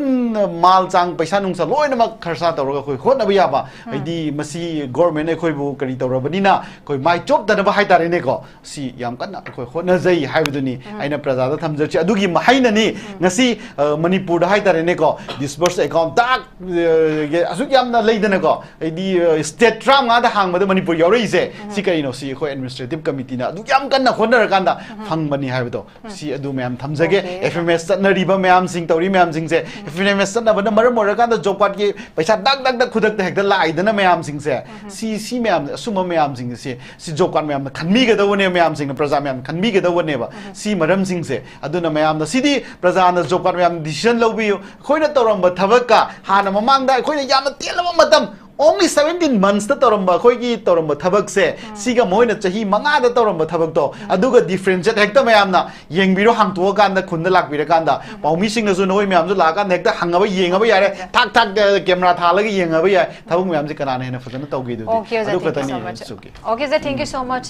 ꯃꯥꯜ ꯆꯥꯡ, ꯄꯩꯁꯥ ꯅꯨꯡꯁꯥ ꯂꯣꯏ ꯂꯣꯏꯅꯃꯛ ꯈꯔꯁꯥ ꯇꯧꯔꯒ ꯑꯩꯈꯣꯏ ꯍꯣꯠꯅꯕ ꯌꯥꯕ, ꯍꯥꯏꯗꯤ ꯃꯁꯤ ꯒꯣꯔꯃꯦꯟꯅ ꯑꯩꯈꯣꯏꯕꯨ ꯀꯔꯤ ꯇꯧꯔꯕꯅꯤꯅ ꯑꯩꯈꯣꯏ ꯃꯥꯏ ꯆꯣꯞꯇꯅꯕ ꯍꯥꯏꯇꯥꯔꯦꯅꯦꯀꯣ, ꯁꯤ ꯌꯥꯝ ꯀꯟꯅ ꯑꯩꯈꯣꯏ ꯍꯣꯠꯅꯖꯩ ꯍꯥꯏꯕꯗꯨꯅꯤ ꯑꯩꯅ ꯄ꯭ꯔꯖꯥꯗ ꯊꯝꯖꯔꯤꯁꯦ꯫ ꯑꯗꯨꯒꯤ ꯃꯍꯩꯅꯅꯤ ꯉꯁꯤ, ꯑ, ꯃꯅꯤꯄꯨꯔꯗ ꯍꯥꯏꯇꯥꯔꯦꯅꯦꯀꯣ, disburse account ꯇꯥꯛ, ꯑ, ꯑꯁꯨꯛ ꯌꯥꯝꯅ ꯂꯩꯗꯅꯀꯣ, ꯍꯥꯏꯗꯤ, ꯑ, state ꯇꯔꯥꯃꯉꯥꯗ ꯍꯥꯡꯕꯗ ꯃꯅꯤꯄꯨꯔ ꯌꯥꯎꯔꯛꯏꯁꯦ꯫ ꯁꯤ ꯀꯔꯤꯅꯣ? ꯁꯤ ꯑꯩꯈꯣꯏ administrative committeeꯅ ꯑꯗꯨꯛ ꯌꯥꯝ ꯀꯟꯅ ꯍꯣꯠꯅꯔꯀꯥꯟꯗ ꯐꯪꯕꯅꯤ ꯍꯥꯏꯕꯗꯣ, ꯁꯤ ꯑꯗꯨ ꯃꯌꯥꯝ ꯊꯝꯖꯒꯦ꯫ Okay. F M S ꯆꯠꯅꯔꯤꯕ ꯃꯌꯥꯝꯁꯤꯡ, ꯇꯧꯔꯤ ꯃꯌꯥꯝꯁꯤꯡꯁꯦ, F M S ꯆꯠꯅꯕꯅ ꯃꯔꯝ ꯑꯣꯏꯔꯀꯥꯟꯗ job cardꯀꯤ ꯄꯩꯁꯥ ꯗꯛ ꯗꯛ ꯗꯛ ꯈꯨꯗꯛꯇ ꯍꯦꯛꯇ ꯂꯥꯛꯏꯗꯅ ꯃꯌꯥꯝꯁꯤꯡꯁꯦ, ꯁꯤ, ꯁꯤ ꯃꯌꯥꯝ, ꯑꯁꯨꯝꯕ ꯃꯌꯥꯝꯁꯤꯡꯁꯦ, ꯁꯤ, ꯁꯤ job card ꯃꯌꯥꯝꯅ ꯈꯟꯕꯤꯒꯗꯧꯕꯅꯦꯕ, ꯃꯌꯥꯝꯁꯤꯡꯅ, ꯄ꯭ꯔꯖꯥ ꯃꯌꯥꯝꯅ ꯈꯟꯕꯤꯒꯗꯧꯕꯅꯦꯕ꯫ ꯁꯤ ꯃꯔꯝꯁꯤꯡꯁꯦ, ꯑꯗꯨꯅ ꯃꯌꯥꯝꯅ, ꯁꯤꯗꯤ ꯄ꯭ꯔꯖꯥꯅ job card ꯃꯌꯥꯝ decision ꯂꯧꯕꯤꯌꯨ꯫ ꯑꯩꯈꯣꯏꯅ ꯇꯧꯔꯝꯕ ꯊꯕꯛꯀ ꯍꯥꯟꯅ ꯃꯃꯥꯡꯗ ꯑꯩꯈꯣꯏꯅ ꯌꯥꯝꯅ ꯇꯦꯜꯂꯕ ꯃꯇꯝ, only seventeen monthsꯇ ꯇꯧꯔꯝꯕ, ꯑꯩꯈꯣꯏꯒꯤ ꯇꯧꯔꯝꯕ ꯊꯕꯛꯁꯦ, ꯁꯤꯒ ꯃꯣꯏꯅ ꯆꯍꯤ ꯃꯉꯥꯗ ꯇꯧꯔꯝꯕ ꯊꯕꯛꯇꯣ, ꯑꯗꯨꯒ differentiate ꯍꯦꯛꯇ ꯃꯌꯥꯝꯅ ꯌꯦꯡꯕꯤꯔꯣ, ꯍꯥꯡꯇꯣꯛꯑꯀꯥꯟꯗ, ꯈꯨꯟꯗ ꯂꯥꯛꯄꯤꯔꯀꯥꯟꯗ, ꯄꯥꯎꯃꯤꯁꯤꯡꯅꯁꯨ ꯅꯈꯣꯏ ꯃꯌꯥꯝꯁꯨ ꯂꯥꯛꯑꯀꯥꯟꯗ ꯍꯦꯛꯇ ꯍꯪꯉꯕ ꯌꯦꯡꯉꯕ ꯌꯥꯔꯦ꯫ ꯊꯥꯛ ꯊꯥꯛ, ꯑ, camera ꯊꯥꯜꯂꯒ ꯌꯦꯡꯉꯕ ꯌꯥꯏ꯫ ꯊꯕꯛ ꯃꯌꯥꯝꯁꯦ ꯀꯅꯥꯅ ꯍꯦꯟꯅ ꯐꯖꯅ ꯇꯧꯒꯦꯗꯨꯗꯤ꯫ Okay, ꯑꯣꯖꯥ, ꯑꯗꯨ thank you ꯈꯛꯇꯅꯤ so much. ꯑꯩꯅ ꯁꯨꯒꯦ꯫ Okay, sir, thank you so much.